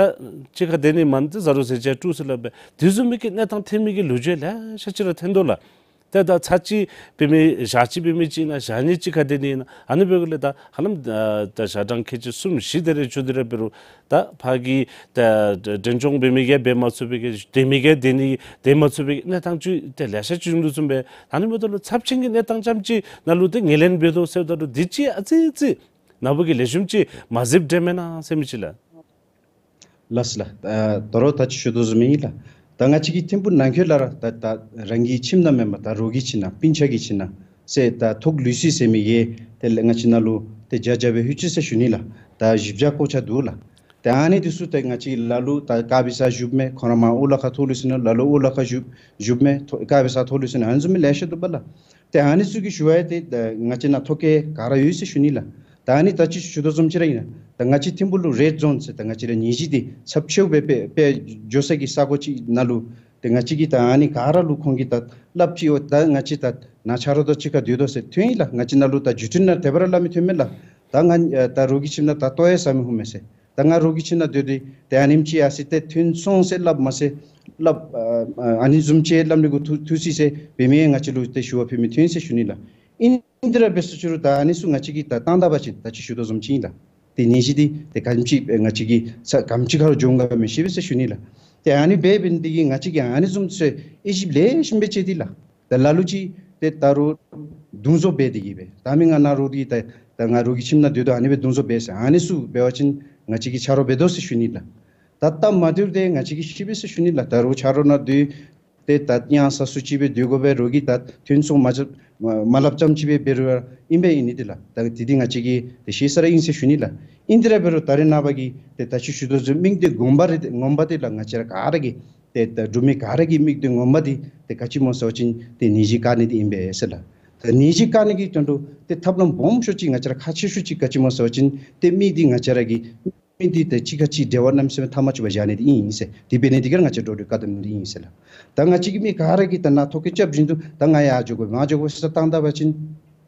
གཅིག་ཁར་སྡོད་ནི་མེན། ཏེ་བཟའ་རུང་ཟེར་ཅིག་ཡང་དཀྲུགས་ཟེར་སླབ་སྦེ་དེ་བཟུམ་མའི་གི་གནས་སྟངས་ཐོན་མི་གི་ལོ་རྒྱུས་ལེ་ཤ་ཅིག་ར་ཐོན་དོ་ལགས། ཏེ་ད་ཚར་གཅིག་འབད་མི་ཞག་གཅིག་འབད་མི་ཅིག་ཨིན་ན་ཞག་གཉིས་གཅིག་ཁར་སྡོད་ནི་ཨིན་ན་ཨ་ནི་འབདཝ་ལས་ད་ཧ་ལམ་ད་ཞག་གྲངས་ཁལ་གཅིག་གསུམ་བཞི་དེ་རེ་བཅུ་དེ་རེ་འབད་རུང་ད་ཕར་གྱི་ད་འབྲས་ལྗོངས་འབད་མི་གིས་འབད་མ་ཚུགས་པའི་གི་སྡོད་མི་གིས་སྡོད་ནི་སྡོད་མ་ཚུགས་པའི་གནས་སྟངས་ཅིག་ཏེ་ལེ་ཤ་ཅིག་འབྱུང་དོ་བཟུམ་སྦེ་ཨ་ནི་འབདཝ་ད་ལུ་ཚབས་ཆེན་གྱི་གནས་སྟངས་ཙམ་ཅིག་ནང་ལུ་ཏེ་ངོས་ལེན་འབད་དོ་ཟེརཝ་ད་ལུ་དེ་ཅིག་ཨ་ཙི་ཅིག་ནཱ་བུ་གིས་ལེགས་ཤོམ་ཅིག་མ་གཟིགསཔ་འདྲས་མེན་ན་ཟེར་མི་ཅིག་ལགས། ལགས་ལགས། ཨ་དོ་རུང་ད་ཅི་ཞུ་དོ་བཟུམ་ཨིན་ལགས། ད་ང་བཅས་ཀྱི་ཐིམ་ཕུ་ནང་འཁོད་ལས་ར་ད་ད་རང་གི་ཁྱིམ་ནང་མེན་པར་ད་རོགས་ཀྱི་ཁྱིམ་ནང་སྤུན་ཆ་གི་ཁྱིམ་ནང་ཟེར་ད་ཐོག་ལུས་སྲོལ་ཟེར་མི་གི་ཏེ་ལས་ང་བཅས་ནང་ལུ་ཏེ་བརྒྱ་བརྒྱ་སྦེ་ལྷོད་ཅི་ཟེར་ཞུ་ནི་ལགས། ད་བཞི་བརྒྱ་ལྷོད་ཅི་འདུག་ལགས། ཏེ་ཨ་ནི་དེ་ཚུ་ཏེ་ང་བཅས་ལ་ལུ་ད་དཀར་སྦི་ས་བཞུགསཔ་མས། ཁོང་ར་མར་ཨོ་ལ་ཁ་ཐོག་ལུས་སོ་ནུག། ལ་ལུ་ཨོ་ལ་ཁ་བཞུགས་བཞུགསཔ་མས། ཐོ་དཀར་སྦི་ས་ཐོག་ལུས་སོ་ནུག། ཨ་ནི་བཟུམ་མའི་ལེ་ཤ་འདུག་པ་ལགས། ཏེ་ཨ་ནི་ཚུ་གི་ཞུ་བ་ཡང་ཏེ་ད་ང་བཅས་ནང་ཐོ་བཀོད་ག་ར་ཡོད་ཟེར་ཞུ་ནི་ལགས། ད་ཨ་ནི་ད་ཅི་ཞུ་དོ་བཟུམ་ཅིག་ར་ཨིན་ན་ད་ང་བཅས་ཐིམ་ཕུ་ལུ་རེཌ་ཛོན་ཟེར་ད་ང་བཅས་ར་ནད་གཞི་དེ་ཚབས་ཆེཝ་སྦེ་སྦེ་སྦེ་འགྱོ་ས་གི་ས་གོ་ཅིག་ནང་ལུ་ཏེ་ང་བཅས་ཀྱིས་ད་ཨ་ནི་ག་ར་ལུ་ཁོང་གིས་ད་སླབ་ཅི། འོ་ད་ང་བཅས་ད་ནཱ་ཆ་རོགས་དང་གཅིག་ཁར་སྡོད་དོ་ཟེར་ཐོན་ཡི་ལགས། ང་བཅས་ནང་ལུ་ད་བརྒྱུད་འཕྲིན་ནང་དེ་སྦེ་ར་སླབ་མི་ཐོན་མས་ལགས། ད་ང་ཨ་ད་རོགས་ཀྱི་ཁྱིམ་ནང་ད་ལྟོ་ཡང་ཟ་མི་ལྷོད་མས་ཟེར། ད་ང་རོགས་ཀྱི་ཁྱིམ་ནང་སྡོད་དེ་ཏེ་ཨ་ནེམ་ཅིག་ཡར་སོང་སྟེ་ཐོན་སོང་ཟེར་སླབ་མ་ཚད་སླབ་ཨ་ཨ་ཨ་ནི་བཟུམ་ཅིག་སླབ་ནི་གུ་ཐུག་ཐུག་ཅི་ཟེར་འབད་མི་ང་བཅས་ལུ་ཏེ་ཞུ་བ་ཕུལ་མི་ཐོན་ཟེར་ཞུ་ནི་ལགས། ཨིན་ཏེ་ར་འབད་ས་ཅིག་རུང་ད་ཨ་ནི་ཚུ་ང་བཅས་ཀྱིས་ད་བཏང་ད་པ་ཅིན་ད་ཅི་ཞུ་དོ་བཟུམ་ཅིག་ཨིན་ལགས། ཏེ་ནད་གཞི་འདི་ཏེ་ག་དེམ་ཅིག་ང་བཅས་ཀྱི་ས་ག་དེམ་ཅིག་ཁར་འགྱོ་འོང་ག་མི་ཤེས་པས་ཟེར་ཞུ་ནི་ལགས། ཏེ་ཨ་ནི་འབད་འབད་ནི་འདི་གིས་ང་བཅས་ཀྱིས་ཨ་ནི་བཟུམ་ཚུ་དབྱེ་ཞིབ་ལེགས་ཤོམ་སྦེ་བྱས་ཏེ་ལགས། ད་ལ་ལུ་ཅིག་ཏེ་ད་རུང་རྡུང་བཟོ་འབད་དེ་གིས་སྦེ་ད་མི་ང་ནཱ་རོགས་ཀྱི་ད་ད་ང་རོགས་ཀྱི་ཁྱིམ་ནང་སྡོད་དོ་ཨ་ནི་སྦེ་རྡུང་བཟོ་འབད་ཟེར་ཨ་ནི་ཚུ་འབད་བ་ཅིན་ང་བཅས་ཀྱིས་ཆ་རོགས་འབད་དོ་ཟེར་ཞུ་ནི་ལགས། ད་སྟབས་མ་བདེཝ་དེ་ང་བཅས་ཀྱིས་ཤེས་པས་ཟེར་ཞུ་ནི་ལགས། ད་རོགས་ཆ་རོགས་ནང་སྡོད་ཏེ་ད་ཡང་ས་སུ་ཅིག་སྦེ་སྡོད་དགོ་པས། རོགས་ཀྱིས་ད་ཐོན་སོང་མ་ཅ་མ་མ་སླབ་ཙམ་ཅིག་སྦེ་འབད་རུང་ཨིན་པས་ཨིན་ནི་དེ་ལགས། ད་དེ་འདི་ང་བཅས་ཀྱིས་ཏེ་ཤེས་ས་ར་ཨིན་ཟེར་ཞུ་ནི་ལགས། ཨིན་ཏེ་ར་འབད་རུང་ད་རེས་ནངས་པ་གི་ཏེ་ད་ཅི་ཞུ་དོ་བཟུམ་དམིགས་དོན་ངོ་མ་རེ་ངོ་མ་དེ་ལགས་ང་བཅས་ར་ག་ར་གི་ཏེ་ད་འབྲུག་མི་ག་ར་གི་དམིགས་དོན་ངོ་མ་འདི་ཏེ་ག་ཅི་སྨོ་ཟེར་བ་ཅིན་ཏེ་ནད་གཞི་བཀག་ནི་འདི་ཨིན་པས་ཟེར་ལགས། ད་ནད་གཞི་བཀག་ནི་གི་དོན་ལུ་ཏེ་ཐབས་ལམ་སྦོམ་ཤོས་ཅིག་ང་བཅས་ར་ཁག་ཆེ་ཤོས་ཅིག་ག་ཅི་སྨོ་ཟེར་བ་ཅིན་ཏེ་མི་འདི་ང་བཅས་ར་གི་མི་འདི་ཏེ་གཅིག་ཁར་གཅིག་འབྲེལ་བ་གནམ་མེད་ས་མེད་འཐབ་མ་བཅུག་པར་བཞག་ནི་འདི་ཨིན་ཟེར། དེ་འབད་ནི་འདི་གིས་ར་ང་བཅས་འགྲོ་འགྲུལ་བཀག་དམ་འདི་ཨིན་ཟེར་ལགས། ད་ང་བཅས་ཀྱི་མི་ག་ར་གིས་ད་ནཱ་ཐོ་བཀོད་རྐྱབ་བཞིན་དུ་ད་ང་ཡར་འགྱོ་དགོ་མར་འགྱོ་དགོ་ཟེར་བཏང་ད་པ་ཅིན་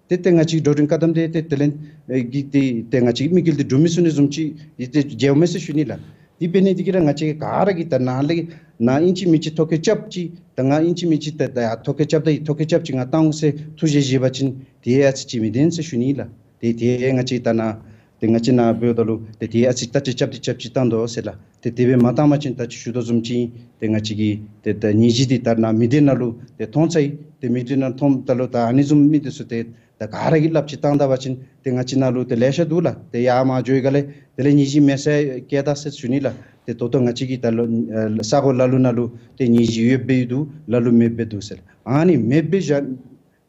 ཏེ་ཏེ་ང་བཅས་འགྲོ་འགྲུལ་བཀག་དམ་འདི་ཏེ་དེ་ལས་ཨེ་གི་ཏེ་ཏེ་ང་བཅས་ཀྱི་དམིགས་ཡུལ་འདི་འགྲུབ་མི་ཚུགས་ནི་བཟུམ་ཅིག་ཏེ་མཇལཝ་མས་ཟེར་ཞུ་ནི་ལགས། དེ་འབད་ནི་འདི་གིས་ར་ང་བཅས་ག་ར་གིས་ད་ནཱ་ལས་ནཱ་ཨིན་ཅི་མིན་ཅི་ཐོ་བཀོད་རྐྱབ་ཅི། ད་ང་ཨིན་ཅི་མིན་ཅི་ད་ད་ཡར་ཐོ་བཀོད་རྐྱབ་ད་ཡི་ཐོ་བཀོད་རྐྱབ་ཅི་ང་བཏང་འོང་ཟེར་ཐུགས་བཞེད་བཞེས་པ་ཅིན་དེ་ཨ་ཙི་ཅིག་མི་བདེན་ཟེར་ཞུ་ནི་ལགས། ཏེ་དེ་ང་བཅས་ད་ནཱ་ཏེ་ང་བཅས་ནཱ་འབདཝ་ད་ལུ་ཏེ་དེ་ཨ་ཙི་བརྟག་དཔྱད་རྐྱབ་སྟེ་རྐྱབ་ཅིག་བཏང་དོ་ཟེར་ལགས། ཏེ་དེ་སྦེ་མ་བཏང་པ་ཅིན་ད་ཅི་ཞུ་དོ་བཟུམ་ཅིག་ཏེ་ང་བཅས་ཀྱི་ཏེ་ད་ནད་གཞི་འདི་ད་ནཱ་མིག་ལྡན་ནང་ལུ་ཏེ་མཐོང་ཚར་ཡི། ཏེ་མིག་ལྡན་ནང་མཐོངམ་ད་ལུ་ད་ཨ་ནི་བཟུམ་མི་འདི་ཚུ་ཏེ་ ད་ག་ར་གིས་སླབ་ཅིག་བཏང་ད་པ་ཅིན་ཏེ་ང་བཅས་ནང་ལུ་ཏེ་ལེ་ཤ་འདུག་ལགས། ཏེ་ཡར་མར་འགྱོ་བའི་སྒང་ལས་དེ་ལས་ནད་གཞི་མེད་ས་བསྐྱལ་ད་ཟེར་ཞུ་ནི་ལགས། ཏེ་ད་ལྟོ་ང་བཅས་ཀྱི་ད་ལོ་ཨ་ས་གོ་ལ་ལུ་ནང་ལུ་ཏེ་ནད་གཞི་ཡོདཔ་སྦེ་འདུག། ལ་ལུ་མེདཔ་སྦེ་འདུག་ཟེར། ཨ་ནི་མེདཔ་སྦེ་བཞག་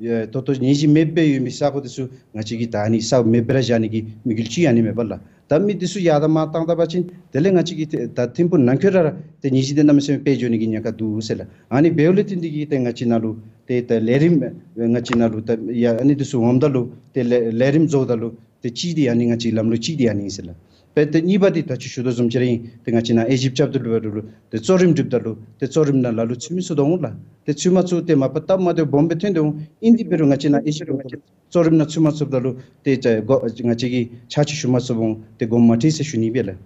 ཡ་ད་ལྟོ་ནད་གཞི་མེདཔ་སྦེ་ཡོད་མི་ས་གོ་དེ་ཚུ་ང་བཅས་ཀྱིས་ད་ཨ་ནི་ས་གོ་མེདཔ་སྦེ་ར་བཞག་ནི་གི་དམིགས་ཡུལ་ཅིག་ཨ་ནི་མས་པ་ལགས། ད་མི་དེ་ཚུ་ཡར་དང་མར་བཏང་ད་པ་ཅིན་དེ་ལས་ང་བཅས་ཀྱི་ཏེ་ད་ཐིམ་ཕུག་ནང་འཁོད་ར་ར་ཏེ་ནད་གཞི་དེ་གནམ་མེད་ས་མེད་སྤེལ་འགྱོ་ནི་གི་ཉེན་ཁ་འདུག་ཟེར་ལགས། ཨ་ནི་འབདཝ་ལས་བརྟེན་ཏེ་གིས་ཏེ་ང་བཅས་ནང་ལུ་ཏེ་ད་ལས་རིམ་ང་བཅས་ནང་ལུ་ད་ཡ་ཨ་ནི་དེ་ཚུ་འོངམ་ད་ལུ་ཏེ་ལས་ལས་རིམ་རྫོགས་ད་ལུ་ཏེ་གཅིག་དེ་ཨ་ནི་ང་བཅས་ལམ་ལུགས་གཅིག་དེ་ཨ་ནི་ཨིན་ཟེར་ལགས། དཔེ་ཏེ་གཉིས་པ་དེ་ད་ཅི་ཞུ་དོ་བཟུམ་ཅིག་ར་ཨིན། ཏེ་ང་བཅས་ནཱ་དབྱེ་ཞིབ་རྐྱབ་ད་ལུ་འབད་རུང་ཏེ་གཙོ་རིམ་སྒྲིགཔ་ད་ལུ་ཏེ་གཙོ་རིམ་ནང་ལ་ལུ་ཚུད་མི་ཚུགས་དོ་འོང་ལགས། ཏེ་ཚུད་མ་ཚུགས་ཏེ་མ་པ་སྟབས་མ་བདེཝ་སྦོམ་སྦེ་ཐོན་དོ་འོང་། ཨིན་དེ་འབད་རུང་ང་བཅས་ནཱ་དབྱེ་ཞིབ་རྐྱབ་ད་ལུ་གཙོ་རིམ་ནང་ཚུད་མ་ཚུགསཔ་ད་ལུ་ཏེ་ད་གོ་ང་བཅས་ཀྱིས་ཕྱག་ཕྱིད་ཞུ་མ་ཚུགསཔ་འོང་། ཏེ་དགོངསམ་མ་ཁྲེལ་ཟེར་ཞུ་ནི་སྦེ་ལགས།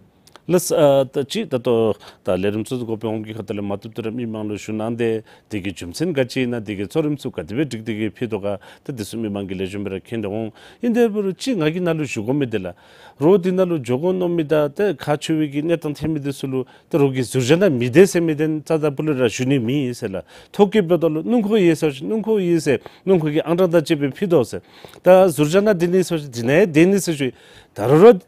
ལགས། ཨ་ད་ཅི་ད་ལྟོ་ད་ལས་རིམ་ཚུ་འགོ་དཔོན་འོགམ་གྱི་ཁ་ཐུག་ལས་མ་བཏུབ་བཏུབ་ར་མི་མང་ལུ་ཞུ་གནང་སྟེ་དེ་གི་རྒྱུ་མཚན་ག་ཅི་ཨིན་ན་དེ་གི་གཙོ་རིམ་ཚུ་ག་དེ་སྦེ་སྒྲིག་སྟེ་གིས་ཕུལ་དོ་ག་ད་དེ་ཚུ་མི་མང་གིས་ལེགས་ཤོམ་སྦེ་ར་མཁྱེན་དོ་འོང་། ཨིན་དེ་འབད་རུང་ཅིག་ང་གིས་ནཱ་ལུ་ཞུ་དགོ་མི་དེ་ལགས། རོགས་དེ་ནང་ལུ་འགྱོ་དགོ་མནོ་མི་དང་ཏེ་ཁག་ཆེ་བའི་གི་གནས་སྟངས་ཐོན་མི་དེ་ཚུ་ལུ་ཏེ་རོགས་ཀྱིས་ཟུར་བཞག་ནང་མི་བདེ་ཟེར་མི་དེ་རྩ་དང་སྤུ་ལས་ར་ཞུ་ནི་མེད་ཟེར་ལགས། ཐོ་བཀོད་འབདཝ་ད་ལུ་སྣུམ་འཁོར་ཡོད་ཟེར་བ་ཅིན་སྣུམ་འཁོར་ཡོད་ཟེར། སྣུམ་འཁོར་གྱི་ཨང་གྲངས་དང་བཅས་སྦེ་ཕུལ་དོ་ཟེར། ད་ཟུར་བཞག་ནང་སྡོད་ནི་ཟེར་བ་ཅིན་དེ་ནང་ཡང་སྡོད་ནི་ཟེར་ཞུ་ཡི། ད་རུང་རོགས་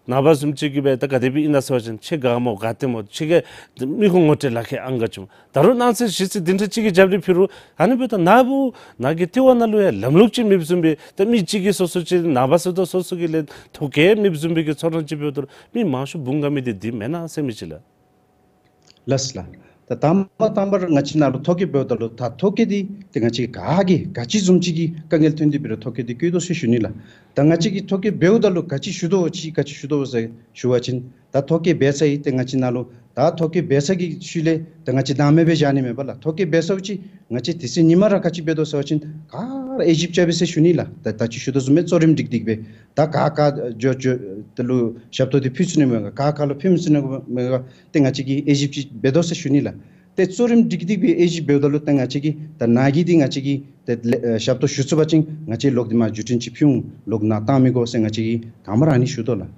ནངས་པ་བཟུམ་ཅིག་གི་སྦེ་ད་ག་དེ་སྦེ་ཨིན་ན་ཟེར་བ་ཅིན་ཁྱེད་ག་སྨོ་ག་སྟེ་སྨོ་ཁྱེད་ཀྱིས་མི་ཁོང་ངོ་སྤྲོད་ལག་ཁྱེར་ཨང་ག་ཅི་སྨོ། ད་རུང་གནངས་ཚེ་གཞེས་ཚེ་དེ་འདྲ་ཅིག་གི་རྒྱབ་རི་ཕུལ་རུང་ཨ་ནི་འབདཝ་ད་ནཱ་བུ་ནཱ་གི་ལྟེ་བ་ནང་ལུ་ཡང་ལམ་ལུགས་ཅིག་མེདཔ་བཟུམ་སྦེ་ད་མི་གཅིག་གིས་སོ་སོ་ཅིག་ནངས་པ་ཟེརཝ་ད་སོ་སོ་གི་ལས་ཐོ་བཀོད་མེདཔ་བཟུམ་སྦེ་གི་ཚོར་སྣང་ཅིག་འབདཝ་ད་རུང་མི་མང་ཤོས་འབུང་དགའ་མི་དེ་འདི་མེན་ན་ཟེར་མི་ཅིག་ལགས། ལགས་ལགས། ད་དང་པ་དང་པ་ར་ང་བཅས་ནཱ་ལུ་ཐོ་བཀོད་འབདཝ་ད་ལུ་ད་ཐོ་བཀོད་འདི་ཏེ་ང་བཅས་ག་གིས་ག་ཅི་བཟུམ་ཅིག་གི་དཀའ་ངལ་ཐོན་ཏེ་འབད་རུང་ཐོ་བཀོད་འདི་བཀོད་དོ་ཟེར་ཞུ་ནི་ལགས། ད་ང་བཅས་ཀྱིས་ཐོ་བཀོད་འབདཝ་ད་ལུ་ག་ཅི་ཞུ་དོ་ཅིག་ག་ཅི་ཞུ་དོ་ཟེར་ཞུ་བ་ཅིན་ད་ཐོ་བཀོད་འབད་ཚར་ཡི། ཏེ་ང་བཅས་ནཱ་ལུ་ད་ཐོ་བཀོད་འབད་ཚར་གྱི་ཤུལ་ལས་ད་ང་བཅས་བདའ་མེད་སྦེ་བཞག་ནི་མེན་པ་ལགས། ཐོ་བཀོད་འབད་ཚརཝ་ཅིག་ང་བཅས་དེ་ཚེ་ཉིནམ་ར་ག་ཅི་འབད་དོ་ཟེར་བ་ཅིན་ག་ར་དབྱེ་ཞིབ་རྐྱབ་པས་ཟེར་ཞུ་ནི་ལགས། ད་ད་ཅི་ཞུ་དོ་བཟུམ་སྦེ་གཙོ་རིམ་སྒྲིག་སྟེ་གིས་སྦེ་ད་ག་ག་འགྱོ་འགྱོ་དེ་ལུ་ཞབས་ཏོག་འདི་ཕུལ་ཚུགས་ནི་མས་ག་ག་ག་ལུ་ཕུལ་མི་ཚུགས་ནི་མས་ག་ཏེ་ང་བཅས་ཀྱིས་དབྱེ་ཞིབ་ཅིག་འབད་དོ་ཟེར་ཞུ་ནི་ལགས། ཏེ་གཙོ་རིམ་སྒྲིག་སྟེ་གིས་སྦེ་དབྱེ་ཞིབ་འབདཝ་ད་ལུ་ཏེ་ང་བཅས་ཀྱིས་ད་ནཱ་གི་འདི་ང་བཅས་ཀྱིས་ཏེ་ལས་ཨེ་ཞབས་ཏོག་ཞུ་ཚུགས་པ་ཅིན་ང་བཅས་ལོག་སྟེ་མར་བརྒྱུད་འཕྲིན་ཅིག་ཕུལ་འོང་། ལོག་ནཱ་བཏང་མི་དགོ་ཟེར་ང་བཅས་ཀྱིས་དང་པ་ར་ཨ་ནི་ཞུ་དོ་ལགས།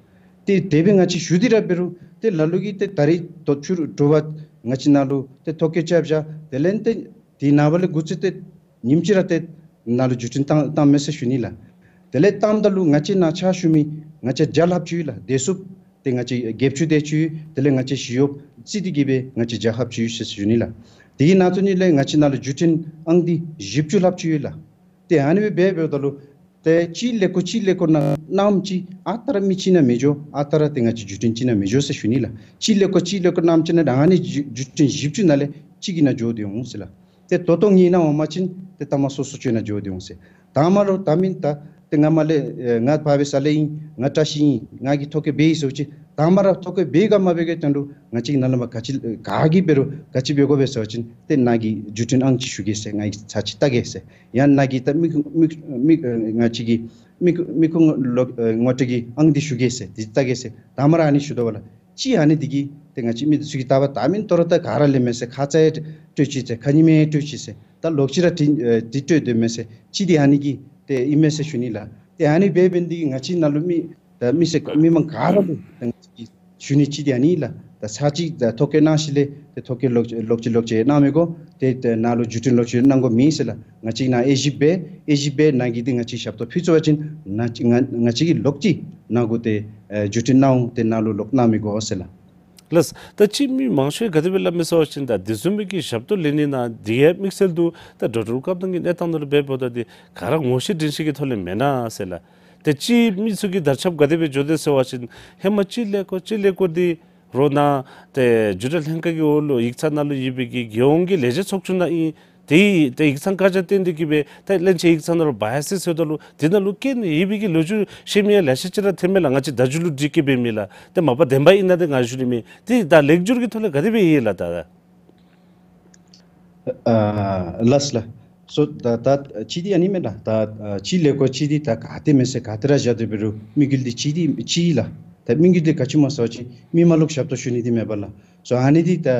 ཏེ་དེ་སྦེ་ང་བཅས་ཞུ་སྟེ་ར་འབད་རུང་ཏེ་ལ་ལུ་གིས་ཏེ་ད་རིས་དོ་ཕྱི་རུ་དྲོ་པ་ང་བཅས་ནཱ་ལུ་ཏེ་ཐོ་བཀོད་རྐྱབ་བཞག། དེ་ལས་ཏེ་དེ་ནངས་པ་ལས་འགོ་བཙུགས་ཏེ་ཉིནམ་གཅིག་ར་ཏེ་ནཱ་ལུ་བརྒྱུད་འཕྲིན་བཏང་བཏངམ་མས་ཟེར་ཞུ་ནི་ལགས། དེ་ལས་བཏངམ་ད་ལུ་ང་བཅས་ནཱ་ཕྱག་ཞུ་མི་ང་བཅས་བརྒྱ་ལྷགཔ་ཅིག་ཡོད་ལགས། བདེ་སྲུངཔ་ཏེ་ང་བཅས་བརྒྱད་ཅུ་དེ་ཅིག་ཡོད། དེ་ལས་ང་བཅས་ཞི་གཡོགཔ་རྩིས་ཏེ་གིས་སྦེ་ང་བཅས་བརྒྱ་ལྷགཔ་ཅིག་ཡོད་ཟེར་ཞུ་ནི་ལགས། དེ་གི་ནང་དོག་ནང་ལས་ང་བཅས་ནཱ་ལུ་བརྒྱུད་འཕྲིན་ཨང་རྟི་བཞི་བཅུ་ལྷགཔ་ཅིག་ཡོད་ལགས། ཏེ་ཨ་ནི་སྦེ་འབད་འབདཝ་ད་ལུ་ཏེ་གཅིག་ཀླད་ཀོར་གཅིག་ཀླད་ཀོར་ནང་ནམ་ཅིག་ཨ་རྟག་ར་མི་གཅིག་ནང་མི་འགྱོ། ཨ་རྟག་ར་ཏེ་ང་བཅས་བརྒྱུད་འཕྲིན་གཅིག་ནང་མི་འགྱོ་ཟེར་ཞུ་ནི་ལགས། གཅིག་ཀླད་ཀོར་གཅིག་ཀླད་ཀོར་ནམ་ཅིག་ནང་ཨ་ནི་བརྒྱུད་བརྒྱུད་འཕྲིན་བཞི་བཅུ་ནང་ལས་གཅིག་གི་ནང་འགྱོ་སྟེ་འོང་ཟེར་ལགས། ཏེ་ད་ལྟོ་ངེའི་ནང་འོང་པ་ཅིན་ཏེ་ལྟ་མ་སོ་སོ་ཅིག་ནང་འགྱོ་སྟེ་འོང་ཟེར། ད་མ་རོགས་ད་མིན་ད་ཏེ་ང་མར་ལས་ཨེ་ང་བར་པའི་ས་ལས་ཨིན། ང་བཀྲ་ཤིས་ཨིན། ང་གིས་ཐོ་བཀོད་འབད་ཡི་ཟེར་བ་ཅིན་ད་མ་རོགས་ཐོ་བཀོད་འབད་ག་མ་འབད་ག་དོན་ལུ་ང་བཅས་ནཱ་ལས་མར་ག་ཅི་ག་གིས་འབད་རུང་ག་ཅི་འབད་དགོ་པས་ཟེར་བ་ཅིན་ཏེ་ནཱ་གི་བརྒྱུད་འཕྲིན་ཨང་ཅིག་ཞུ་གེ་ཟེར། ང་གིས་ཚར་ཅིག་བལྟ་གེ་ཟེར། ཡང་ནཱ་གི་ད་མི་མི་མི་ང་བཅས་ཀྱི་མི་མི་ངོ་ལོག་ཨེ་ངོ་སྤྲོད་ཀྱི་ཨང་འདི་ཞུ་གེ་ཟེར། འདི་བལྟ་གེ་ཟེར། ད་མ་རོགས་ཨ་ནི་ཞུ་དོ་བ་ལགས། གཅིག་ཨ་ནི་འདི་གིས་ཏེ་ང་བཅས་མི་འདི་ཚུ་གིས་བལྟ་བ་ད་མིན་དོ་རུང་ད་ག་ར་ལས་མས་ཟེར། ཁ་ཙ་ཡང་སྤྲོད་ཅི་ཟེར། ཁ་ཉིནམ་ཡང་སྤྲོད་ཅི་ཟེར། ད་ལོག་ཅི་ར་འདི་ཨེ་འདི་སྤྲོད་དོ་མས་ཟེར། གཅིག་འདི་ཨ་ནི་གིས་ཏེ་ཨིན་མས་ཟེར་ཞུ་ནི་ལགས། ཏེ་ཨ་ནི་འབད་འབདན་འདི་གིས་ང་བཅས་ནཱ་ལུ་མི་ད་མི་སེར་མི་མང་ག་ར་ལུ་ད་ང་བཅས་ཀྱིས་ཞུ་ནི་གཅིག་འདི་ཨ་ནི་ལགས། ད་ཚར་ཅིག་ད་ཐོ་བཀོད་གནང་ཞིནམ་ལས་ཏེ་ཐོ་བཀོད་ལོག་ལོག་ཅི་ལོག་ཅི་གནང་མི་དགོ། ཏེ་ཏེ་ནཱ་ལུ་བརྒྱུད་འཕྲིན་ལོག་ཅི་གནང་དགོ་མེད་ཟེར་ལགས། ང་བཅས་ནཱ་དབྱེ་ཞིབ་འབད་དབྱེ་ཞིབ་འབད་ནཱ་གི་འདི་ང་བཅས་ཞབས་ཏོག་ཕུལ་ཚུགས་པ་ཅིན་ནཱ་ང་ང་བཅས་ཀྱིས་ལོག་ཅི་ནཱ་གུ་ཏེ་ཨེ་བརྒྱུད་འཕྲིན་གནང་འོང་། ཏེ་ནཱ་ལུ་ལོག་གནང་མི་དགོ་ཟེར་ལགས། ལགས། ད་ཅི་མི་མང་ཤོས་ག་དེ་སྦེ་སླབ་མས་ཟེར་བ་ཅིན་ད་དེ་བཟུམ་མའི་གི་ཞབས་ཏོག་ལེན་ནི་ནང་འདི་ཡང་དམིགས་བསལ་དུ་ད་འགྲོ་འགྲུལ་སྐབས་དང་གི་གནས་སྟངས་ནང་ལུ་འབདཝ་ད་འདི་ག་ར་ངོ་ཤེས་འདྲིས་ཤེས་ཀྱི་ཐོག་ལས་མེན་ན་ཟེར་ལགས། ཏེ་ཅི་མི་ཚུ་གི་དར་ཁྱབ་ག་དེ་སྦེ་འགྱོ་དོ་ཟེར་བ་ཅིན་ཧེ་མ་གཅིག་ཀླད་ཀོར་གཅིག་ཀླད་ཀོར་འདི་རོགས་ནཱ་ཏེ་རྒྱུན་གྲབས་ལྷན་ཁག་གི་འོག་ལུ་ཡིག་ཚང་ནང་ལུ་ཡོད་པའི་གི་རྒྱལ་ཡོངས་ཀྱི་ལས་བྱེད་ཚོགས་ཆུང་ནང་ཨིན། ཏེ་ཏེ་ཡིག་ཚང་བཀའ་རྒྱ་བཏོན་ཏེ་གིས་སྦེ་ཏེ་བློན་ཆེན་ཡིག་ཚང་ནང་ལུ་བཱ་ཡས་ཟེར་ཟེརཝ་ད་ལུ་དེ་ནང་ལུ་སྐྱེལ་ནི་ཡོད་པའི་གི་ལོ་རྒྱུས་བཤད་མི་ཡང་ལེ་ཤ་ཅིག་ར་ཐོན་མས་ལགས། ང་བཅས་བརྡ་བརྒྱུད་ལུ་འདྲིས་ཀྱི་འབད་མི་ལགས། ཏེ་མ་པ་བདེན་པ་ཨིན་ན་ཏེ་ང་ཞུ་ནི་མེད། ཏེ་ད་ལེགས་སྒྱུར་གྱི་ཐོག་ལས་ག་དེ་སྦེ་ཡོད་ལགས་ད། ཨ་ལགས་ལགས། སོ་ད་ད་གཅིག་འདི་ཨ་ནི་མས་ལགས། ད་ཨ་གཅིག་ཀླད་ཀོར་གཅིག་འདི་ད་ག་ཏེ་མེད་ཟེར་ག་ཏེ་ར་བཞག་སྟེ་འབད་རུང་དམིགས་ཡུལ་འདི་གཅིག་འདི་གཅིག་ལགས། ད་དམིགས་ཡུལ་འདི་ག་ཅི་སྨོ་ཟེར་བ་ཅིན་མི་མང་ལུ་ཞབས་ཏོག་ཞུ་ནི་འདི་མས་པ་ལགས། སོ་ཨ་ནི་འདི་ད་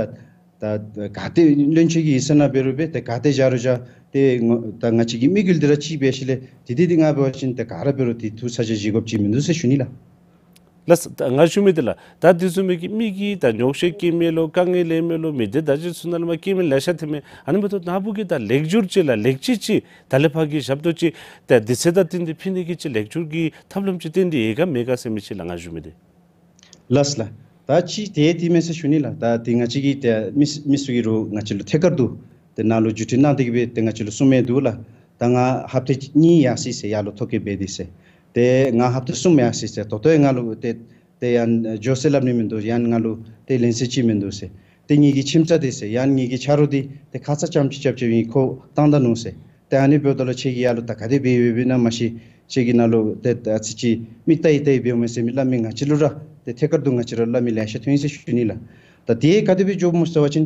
ད་ག་ཏེ་བློན་ཆེན་གྱི་ཡིག་ཚང་ནང་འབད་རུང་འབད་ཏེ་ག་ཏེ་བཞག་རུང་བཞག་སྟེ་ད་ང་བཅས་ཀྱི་དམིགས་ཡུལ་འདི་ར་གཅིག་འབད་ཞིནམ་ལས་དེ་འདི་འདི་ང་འབད་བ་ཅིན་ད་ག་ར་འབད་རུང་དེ་ཐུགས་ཚ་གྱང་བཞེས་དགོཔ་ཅིག་མིན་འདུག་ཟེར་ཞུ་ནི་ལགས། ལགས། ད་ང་ཞུ་མི་འདི་ལགས། ད་འདི་བཟུམ་མའི་གི་མི་གིས་ད་ཉོགས་བཤད་བཀོད་མི་ལུ་དཀའ་ངལ་ལེན་མི་ལུ་མི་སྡེ་བརྡ་བརྒྱུད་ཚུ་ནང་ལུ་མར་བཀོད་མི་ལེ་ཤ་ཐོན་མས། ཨ་ནི་འབདཝ་ད་ནཱ་བུ་གིས་ད་ལེགས་སྒྱུར་ཅིག་ལགས་ལེགས་བཅོས་ཅིག་ད་ལས་ཕར་གྱི་ཞབས་ཏོག་ཅིག་ད་དུས་ཚོད་དང་བསྟུན་ཏེ་ཕུལ་ནི་གི་ཅིག་ལེགས་སྒྱུར་གྱི་ཐབས་ལམ་ཅིག་བཏོན་ཏེ་ཡོད་ག་མེད་ག་ཟེར་མི་ཅིག་ལགས་ང་ཞུ་མི་འདི། ལགས་ལགས། ད་ཅི་དེ་དེ་མེན་ཟེར་ཞུ་ནི་ལགས། ད་དེ་ང་བཅས་ཀྱིས་ད་མི་མི་ཚུ་གིས་རུང་ང་བཅས་ལུ་ཐད་ཀར་དུ་ཏེ་ནཱ་ལུ་བརྒྱུད་འཕྲིན་གནང་སྟེ་གི་སྦེ་ཏེ་ང་བཅས་ལུ་གསུང་མི་འདུག་ལགས། ད་ང་ཧབ་ཏ་གཉིས་ཡར་སོ་ཡི་ཟེར་ཡར་ལུ་ཐོ་བཀོད་འབད་དེ་ཟེར། ཏེ་ང་ཧབ་ཏ་གསུམ་ཡར་སོ་ཡི་ཟེར། ད་ལྟོ་ཡང་ང་ལུ་ཏེ་ཏེ་ཡང་འགྱོ་ཟེར་སླབ་ནི་མིན་འདུག། ཡང་ང་ལུ་ཏེ་ལན་གསལ་ཅིག་མིན་འདུག་ཟེར། ཏེ་ངེ་གི་ཁྱིམ་ཚང་འདི་ཟེར་ཡང་ངེ་གི་ཆ་རོགས་འདི་ཏེ་ཁ་ཙ་རྐྱངམ་ཅིག་རྐྱབ་རྐྱབ་ཨིན། ཁོ་བཏང་ད་ནུག་ཟེར། ཏེ་ཨ་ནི་འབདཝ་ད་ལུ་ཁྱེད་ཀྱིས་ཡར་ལུ་ད་ག་དེ་སྦེ་འབད་འབདཝ་ཨིན་ན་མ་ཤེས། ཁྱེད་ཀྱིས་ནཱ་ལུ་ཏེ་ཨ་ཙི་ཅིག་མིག་ལྟ་ཡི་ལྟ་ཡི་འབདཝ་མས་ཟེར་མི་སླབ་མི་ང་བཅས་ལུ་ར་ཏེ་ཐད་ཀར་དུ་ང་བཅས་ར་སླབ་མི་ལེ་ཤ་ཐོན་ཡི་ཟེར་ཞུ་ནི་ལགས། ད་དེ་ག་དེ་སྦེ་འགྱོཝ་སྨོ་ཟེར་བ་ཅིན་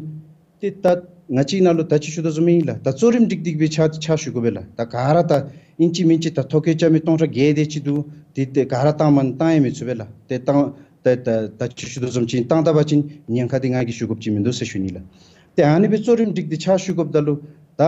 ཏེ་ད་ང་བཅས་ནཱ་ལུ་ད་ཅི་ཞུ་དོ་བཟུམ་ཨིན་ལགས། ད་གཙོ་རིམ་སྒྲིག་སྟེ་གི་སྦེ་ཕྱག་ཕྱག་ཞུ་དགོ་པས་ལགས། ད་ག་ར་ད་ཨིན་ཅི་མིན་ཅི་ད་ཐོ་བཀོད་རྐྱབ་མི་སྟོང་ཕྲག་བརྒྱད་དེ་ཅིག་འདུག། དེ་ཏེ་ག་ར་བཏངམ་བཏང་ཡང་མི་ཚུགས་པས་ལགས། ཏེ་བཏང་ད་ད་ད་ཅི་ཞུ་དོ་བཟུམ་ཅིག་བཏང་ད་པ་ཅིན་ཉེན་ཁ་འདི་ང་གིས་ཞུ་དགོཔ་ཅིག་མིན་འདུག་ཟེར་ཞུ་ནི་ལགས། ཏེ་ཨ་ནི་སྦེ་གཙོ་རིམ་སྒྲིག་སྟེ་ཕྱག་ཞུ་དགོཔ་ད་ལུ་ད་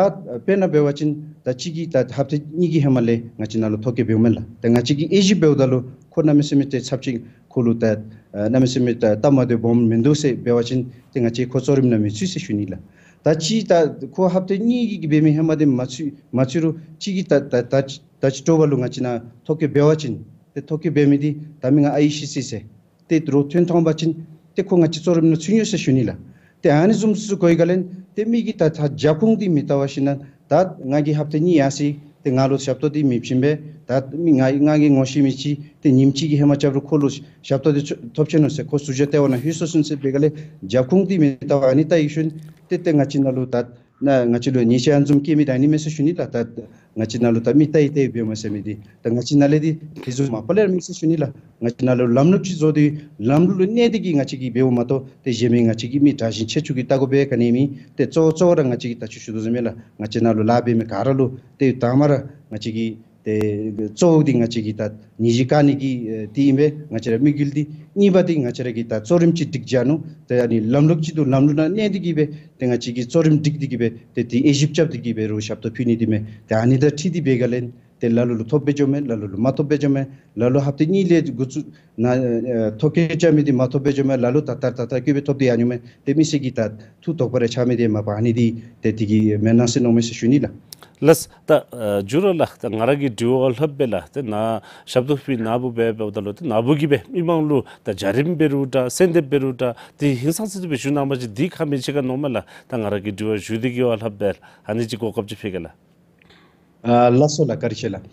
དཔེར་ན་འབད་བ་ཅིན་ད་གཅིག་གིས་ད་ཧབ་ཏ་གཉིས་ཀྱི་ཧེ་མ་ལས་ང་བཅས་ནཱ་ལུ་ཐོ་བཀོད་འབདཝ་མས་ལགས། ཏེ་ང་བཅས་ཀྱིས་དབྱེ་ཞིབ་འབདཝ་ད་ལུ་ཁོ་གནམ་མེད་ས་མེད་ཏེ་ཚབས་ཅིག་ཁོ་ལུ་ད་ཨ་གནམ་མེད་ས་མེད་ད་སྟབས་མ་བདེཝ་སྦོམ་མིན་འདུག་ཟེར་འབད་བ་ཅིན་ཏེ་ང་བཅས་ཁོ་གཙོ་རིམ་ནང་མི་ཚུད་ཟེར་ཞུ་ནི་ལགས། ད་ཅི་ད་ཁོ་ཧབ་ཏ་གཉིས་ཀྱི་འབད་མི་ཧེ་མ་འདི་མ་ཚུད་མ་ཚུད་རུང་གཅིག་གིས་ད་ད་ད་ད་ཅི་དྲོ་པ་ལུ་ང་བཅས་ནཱ་ཐོ་བཀོད་འབད་བ་ཅིན་ཏེ་ཐོ་བཀོད་འབད་མི་འདི་ད་མི་ང་ཨའི་ཤི་སི་ཟེར་ཏེ་རོགས་ཐོན་ཐོན་པ་ཅིན་ཏེ་ཁོ་ང་བཅས་གཙོ་རིམ་ནང་ཚུད་ནི་ཡོད་ཟེར་ཞུ་ནི་ལགས། ཏེ་ཨ་ནི་བཟུམ་ཚུ་གོ་ཡི་ག་ལས་ཏེ་མི་གིས་ད་ད་རྒྱབ་ཁུངས་འདི་མི་བལྟ་བར་ཞིན་ན་ད་ང་གིས་ཧབ་ཏ་གཉིས་ཡར་སོ་ཡི། ཏེ་ང་ལུ་ཞབས་ཏོག་འདི་མི་བྱིན་པས། ད་མི་ང་ང་གིས་ངོ་ཤེས་མི་ཅིག་ཏེ་ཉིནམ་གཅིག་གི་ཧེ་མ་རྐྱབ་རུང་ཁོ་ལུ་ཞབས་ཏོག་འདི་ཐོབ་ཆི་ནུག་ཟེར། ཁོ་ཟུར་བཞག་ལྟེ་བ་ནང་ལྷོད་སོ་ནུག་ཟེར་འབད་ག་ལས་རྒྱབ་ཁུངས་འདི་མི་བལྟ་བར་ཨ་ནི་བལྟ་ཡི་ཤུལ་ཏེ་ཏེ་ང་བཅས་ནཱ་ལུ་ད་ནཱ་ང་བཅས་ལུ་ཉེས་ཆད་ཨ་ནི་བཟུམ་བཀལ་མི་ད་ཨ་ནི་མས་ཟེར་ཞུ་ནི་ལགས། ད་ང་བཅས་ནཱ་ལུ་ད་མིག་ལྟ་ཡི་ལྟ་ཡི་འབདཝ་མས་ཟེར་མི་འདི་ད་ང་བཅས་ནཱ་ལས་འདི་དེ་བཟུམ་མ་པ་ལས་ར་མེད་ཟེར་ཞུ་ནི་ལགས། ང་བཅས་ནཱ་ལུ་ལམ་ལུགས་ཅིག་བཟོ་སྟེ་ལམ་ལུགས་ལུ་གནས་ཏེ་གི་ང་བཅས་ཀྱིས་འབདཝ་མ་གཏོགས་ཏེ་གཞན་མི་ང་བཅས་ཀྱིས་མི་དྲག་ཞན་ཆེ་ཆུང་གི་ལྟ་དགོ་པའི་ག་ནི་མེད། ཏེ་གཙོ་བོ་གཙོ་བོ་ར་ང་བཅས་ཀྱིས་ད་ཅི་ཞུ་དོ་བཟུམ་སྦེ་ལགས། ང་བཅས་ནཱ་ལུ་ལཱ་འབད་མི་ག་ར་ལུ་ཏེ་དང་པ་ར་ང་བཅས་ཀྱིས་ཏེ་གཙོ་བོ་འདི་ང་བཅས་ཀྱིས་ད་ནད་གཞི་བཀག་ནི་གི་ཨེ་འདི་ཨིན་པས། ང་བཅས་ར་དམིགས་ཡུལ་འདི། གཉིས་པ་འདི་ང་བཅས་ར་གིས་ད་གཙོ་རིམ་ཅིག་སྒྲིག་བཞག་ནུག། ཏེ་ཨ་ནི་ལམ་ལུགས་ཅིག་འདུག། ལམ་ལུགས་ནང་གནས་ཏེ་གི་སྦེ་ཏེ་ང་བཅས་ཀྱིས་གཙོ་རིམ་སྒྲིག་སྟེ་གི་སྦེ་ཏེ་དེ་དབྱེ་ཞིབ་རྐྱབ་སྟེ་གི་སྦེ་རོགས་ཞབས་ཏོག་ཕུལ་ནི་འདི་མས། ཏེ་ཨ་ནི་དང་འཁྲིལ་ཏེ་འབད་ག་ལས་ཏེ་ལ་ལུ་ལུ་ཐོབ་སྦེ་འགྱོཝ་མས། ལ་ལུ་ལུ་མ་ཐོབ་སྦེ་འགྱོཝ་མས། ལ་ལུ་ཧབ་ཏ་གཉིས་ལས་འགོ་བཙུགས་ནཱ་ཨེ་ཐོ་བཀོད་རྐྱབ་མི་འདི་མ་ཐོབ་སྦེ་འགྱོཝ་མས། ལ་ལུ་ད་ལྟར་ད་ལྟར་བཀོད་སྦེ་ཐོབ་སྟེ་ཡར་འགྱོཝ་མས། ཏེ་མི་སེར་གྱིས་ད་ཐུགས་དོགས་པ་རེ་ཆགས་མི་འདི་མ་པ་ཨ་ནི་འདི་ཏེ་དེ་གིས་མེན་ན་ཟེར་མནོཝ་མས་ཟེར་ཞུ་ནི་ལགས། ལགས། ད་ཨ་འགྱུར་བ་ལགས། ད་ང་ར་གི་དྲི་བ་ལྷགཔ་སྦེ་ལགས། ད་ནཱ་ཞབས་ཏོག་ཕུལ་ནཱ་བུ་འབད་འབདཝ་ད་ལུ་ད་ནཱ་བུ་གིས་སྦེ་མི་མང་ལུ་ད་བྱ་རིམ་འབད་རུང་འདྲ་གསལ་འདེབས་འབད་རུང་འདྲ་ཏེ་ཧིང་སངས་ས་ཅིག་སྦེ་ཞུ་གནང་པ་ཅིན་འདི་ཁ་མི་ཕྱེ་ག་མནོཝ་མས་ལགས། ད་ང་ར་གི་དྲི་བ་ཞུ་སྟེ་གི་བ་ལྷགཔ་སྦེ་ཨ་ནི་ཅིག་གོ་སྐབས་ཅིག་ཕུལ་གེ་ལགས། ཨ་ལགས་སོ་ལགས། བཀའ་དྲིན་ཆེ་ལགས།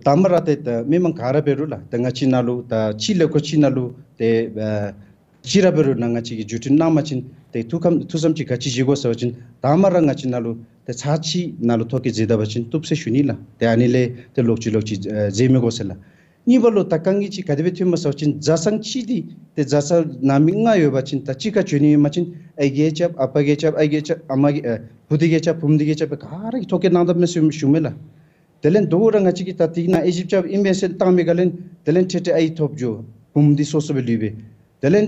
དང་པ་ར་ཏེ་ད་མི་མང་ག་ར་འབད་རུང་ལགས། ད་ང་བཅས་ནཱ་ལུ་ད་ཕྱི་ལས་འཁོར་ཕྱི་ནང་ལུ་ཏེ་ཨ་ག་ཅི་ར་འབད་རུང་ནཱ་ང་བཅས་ཀྱིས་བརྒྱུད་འཕྲིན་གནང་པ་ཅིན་ཏེ་ཐུགས་ཁམས་ཐུགས་བསམ་ཅིག་ག་ཅི་བཞེས་དགོ་ཟེར་བ་ཅིན་དང་པ་ར་ང་བཅས་ནཱ་ལུ་ཏེ་ཚར་གཅིག་ནཱ་ལུ་ཐོ་བཀོད་མཛད་ད་པ་ཅིན་བཏུབ་ཟེར་ཞུ་ནི་ལགས། ཏེ་ཨ་ནི་ལས་ཏེ་ལོག་ཅི་ལོག་ཅི་ཨ་མཛད་མི་དགོ་ཟེར་ལགས། གཉིས་པ་ལུ་ད་དཀའ་ངལ་ཅིག་ག་དེ་སྦེ་ཐོནམ་སྨོ་ཟེར་བ་ཅིན་བཟའ་ཚང་གཅིག་འདི་ཏེ་བཟའ་ཚང་ནང་མི་ལྔ་ཡོད་པ་ཅིན་ད་གཅིག་ཁར་འགྱོ་ནི་ཡོད་པ་ཅིན་ཨའི་གིས་རྐྱབ། ཨ་པ་གིས་རྐྱབ། ཨའི་གིས་རྐྱབ། ཨ་མ་གིས་ཨ་བུ་འདི་གིས་རྐྱབ། བུམོ་འདི་གིས་རྐྱབ་སྦེ་ག་ར་གིས་ཐོ་བཀོད་གནང་དཔ་མས་ཟེར་ཞུཝ་མས་ལགས། དེ་ལས་དོ་རུང་ར་ང་བཅས་ཀྱིས་ད་དེ་ནང་དབྱེ་ཞིབ་རྐྱབ་ཨིན་པས་ཟེར་བཏང་མི་ག་ལས་དེ་ལས་ཏེ་ཏེ་ཨའི་ཐོབ་འགྱོ། བུམོ་འདི་སོ་སོ་སྦེ་ལུས་པས། དེ་ལས་ཨེ་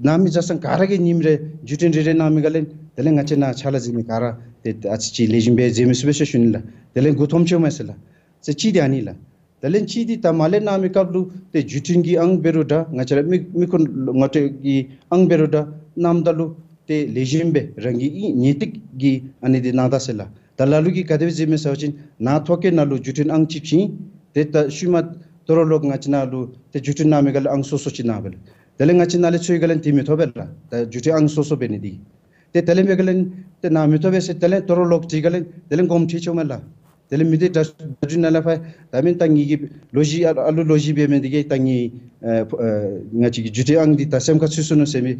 ནང་མི་བཟའ་ཚང་ག་ར་གིས་ཉིནམ་རེ་བརྒྱུད་འཕྲིན་རེ་རེ་གནང་མི་ག་ལས་དེ་ལས་ང་བཅས་ནཱ་ཕྱག་ལཱ་མཛད་མི་ག་ར་ཏེ་ཨ་ཙི་ཅིག་ལེགས་ཤོམ་སྦེ་མཛད་མི་ཚུགས་པས་ཟེར་ཞུ་ནི་ལགས། དེ་ལས་མགུ་འཐོམ་ཆེཝ་མས་ཟེར་ལགས། ཟེར་གཅིག་འདི་ཨ་ནི་ལགས། དེ་ལས་གཅིག་འདི་ད་མར་ལས་གནང་མི་སྐབས་ལུ་ཏེ་བརྒྱུད་འཕྲིན་གྱི་ཨང་འབད་རུང་འདྲ་ང་བཅས་ར་མི་མི་ཁུངས་ངོ་སྤྲོད་ཀྱི་ཨང་འབད་རུང་འདྲ་གནངམ་ད་ལུ་ཏེ་ལེགས་ཤོམ་སྦེ་རང་གི་ཨིན་ངེས་ཏིག་གིས་ཨ་ནི་འདི་གནང་ད་ཟེར་ལགས། ད་ལ་ལུ་གིས་ག་དེ་སྦེ་མཛད་མས་ཟེར་བ་ཅིན་ནཱ་ཐོ་བཀོད་ནང་ལུ་བརྒྱུད་འཕྲིན་ཨང་གཅིག་བྱིན། ཏེ་ད་ཤུལ་མ་དོ་རུང་ལོག་ང་བཅས་ནཱ་ལུ་ཏེ་བརྒྱུད་འཕྲིན་གནང་མི་ག་ལས་ཨང་སོ་སོ་ཅིག་གནང་སྦེ་ལགས། དེ་ལས་ང་བཅས་ནཱ་ལས་འཚོལ་ག་ལས་འདི་མི་ཐོབ་པས་ལགས། ད་བརྒྱུད་འཕྲིན་ཨང་སོ་སོ་འབད་ནི་འདི། ཏེ་དེ་ལས་འབད་ག་ལས་ཏེ་ནཱ་མི་ཐོབ་པས་ཟེར་དེ་ལས་དོ་རུང་ལོག་དྲི་ག་ལས་དེ་ལས་དགོངསམ་ཁྲེལ་ཆོག་མས་ལགས། དེ་ལས་མི་འདི་དྲ་དྲ་བརྒྱུད་ནང་ལས་ཕར་ད་མེན་ད་ངེ་གི་ལོ་རྒྱུས་ཨ་ཨ་ལུ་ལོ་རྒྱུས་འབད་མི་འདི་གིས་ད་ངེ་ཨ་ཨ་ང་བཅས་ཀྱི་བརྒྱུད་འཕྲིན་ཨང་འདི་ད་སེམས་ཁར་ཚུད་སོ་ནུག་ཟེར་མི་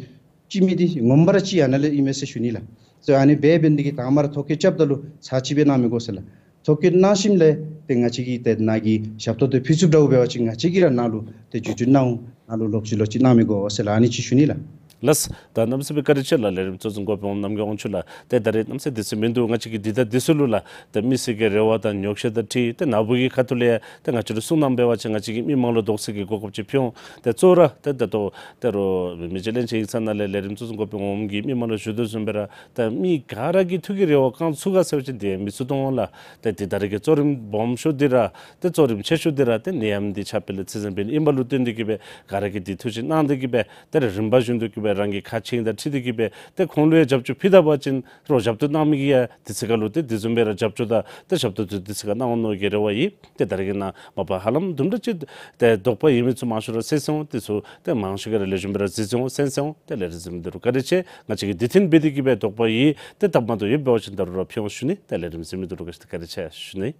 ཅིག་མི་འདི་ངོ་མ་ར་ཅིག་ཡར་ནང་ལས་ཨིན་མས་ཟེར་ཞུ་ནི་ལགས། ཟེར་ཨ་ནི་འབད་འབད་ནི་འདི་གིས་དང་པ་ར་ཐོ་བཀོད་རྐྱབ་ད་ལུ་ཚར་གཅིག་སྦེ་གནང་མི་དགོ་ཟེར་ལགས། ཐོ་བཀོད་གནང་ཞིནམ་ལས་ཏེ་ང་བཅས་ཀྱིས་ཏེ་ནཱ་གི་ཞབས་ཏོག་འདི་ཕུལ་ཚུགསཔ་འདྲཝ་འབད་བ་ཅིན་ང་བཅས་ཀྱིས་ར་ནཱ་ལུ་ཏེ་བརྒྱུད་འཕྲིན་གནང་འོང་། ནཱ་ལུ་ལོག་ཅི་ལོག་ཅི་གནང་མི་དགོ་ཟེར་ལགས། ཨ་ནི་ཅིག་ཞུ་ནི་ལགས། ལགས། ད་གནམ་མེད་ས་མེད་བཀའ་དྲིན་ཆེ་ལགས། ལས་རིམ་གཙོ་འཛིན་འགོ་དཔོན་རྣམ་རྒྱལ་དབང་ཕྱུག་ལགས། ཏེ་ད་རེས་གནམ་མེད་ས་མེད་དུས་ཚོད་མིན་འདུག། ང་བཅས་ཀྱི་འདི་ད་འདི་ཚུ་ལུ་ལགས་ཏེ་མི་སེར་གྱི་རེ་བ་དང་ཉོགས་བཤད་དང་འཁྲིལ་ཏེ་ནཱ་བུ་གི་ཁ་ཐུག་ལས་ཡང་ཏེ་ང་བཅས་ལུ་གསུང་གནང་འབད་བ་ཅིན་ང་བཅས་ཀྱིས་མི་མང་ལུ་དོགས་སེལ་གྱི་གོ་སྐབས་ཅིག་ཕུལ་འོང་། ཏེ་གཙོ་བོ་ར་ཏེ་ད་ལྟོ་ད་རུང་མི་རྗེ་བློན་ཆེན་ཡིག་ཚང་ནང་ལས་ལས་རིམ་གཙོ་འཛིན་འགོ་དཔོན་འོགམ་གྱིས་མི་མང་ལུ་ཞུ་དོ་བཟུམ་སྦེ་ར་ད་མི་ག་ར་གི་ཐུགས་ཀྱི་རེ་བ་བསྐང་ཚུགས་ག་ཟེར་བ་ཅིན་དེ་ཡང་མི་ཚུགས་དོ་འོང་ལགས། ཏེ་འདི་ད་རེས་ཀྱི་གཙོ་རིམ་སྦོམ་ཤོས་འདི་ར་ཏེ་གཙོ་རིམ་ཆེ་ཤོས་འདི་ར་ཏེ་ནད་ཡམས་འདི་ཁྱབ་སྤེལ་ལས་ཚེས་བཟང་པོ་ཨིནམ་ལུ་བརྟེན་ཏེ་གིས་སྦེ་ག་ར་གིས་འདི་ཐུགས་རྗེ་གནང་སྟེ་གིས་སྦེ་ད་རེས་རིམ་པ་བཞིན་དུ་གིས་སྦེ་རང་གི་ཁ་ཆེམས་དང་འཁྲིལ་ཏེ་གིས་སྦེ་ཏེ་ཁོང་ལུ་ཡང་རྒྱབ་སྐྱོར་ཕུལ་ད་པ་ཅིན་རོགས་རྒྱབ་སྐྱོར་གནང་མི་གིས་ཡང་དུས་ཚོད་ཁར་ལུ་ཏེ་དེ་བཟུམ་སྦེ་ར་རྒྱབ་སྐྱོར་དང་ཏེ་ཞབས་ཏོག་དེ་དུས་ཚོད་ཁར་གནང་འོང་མནོ་བའི་རེ་བ་ཨིན། ཏེ་ད་རེས་ཀྱི་ནང་མ་པ་ཧ་ལམ་དུམ་གྲ་ཅིག་ཏེ་དོགས་པ་ཡོད་མི་ཚུ་མང་ཤོས་ར་སེལ་སོང་། དེ་ཚུ་ཏེ་མང་ཤོས་ཀྱིས་ར་ལེགས་ཤོམ་སྦེ་ར་གཟིགས་སོང་གསན་སོང་། ཏེ་ལས་རིམ་གཟིགས་མི་འདི་ལུ་བཀའ་དྲིན་ཆེ། ང་བཅས་ཀྱིས་འདི་ཐེངས་འབད་དེ་གིས་སྦེ་དོགས་པ་ཡོད་ཏེ་སྟབས་མ་བདེཝ་ཡོདཔ་འབད་བ་ཅིན་ད་རུང་ར་ཕུལ་འོང་ཞུ་ནི། ཏེ་ལས་རིམ་གཟིགས་མི་འདི་ལུ་ག་ཅི་ཏེ་བཀའ་དྲིན་ཆེ་ཞུ་ནི།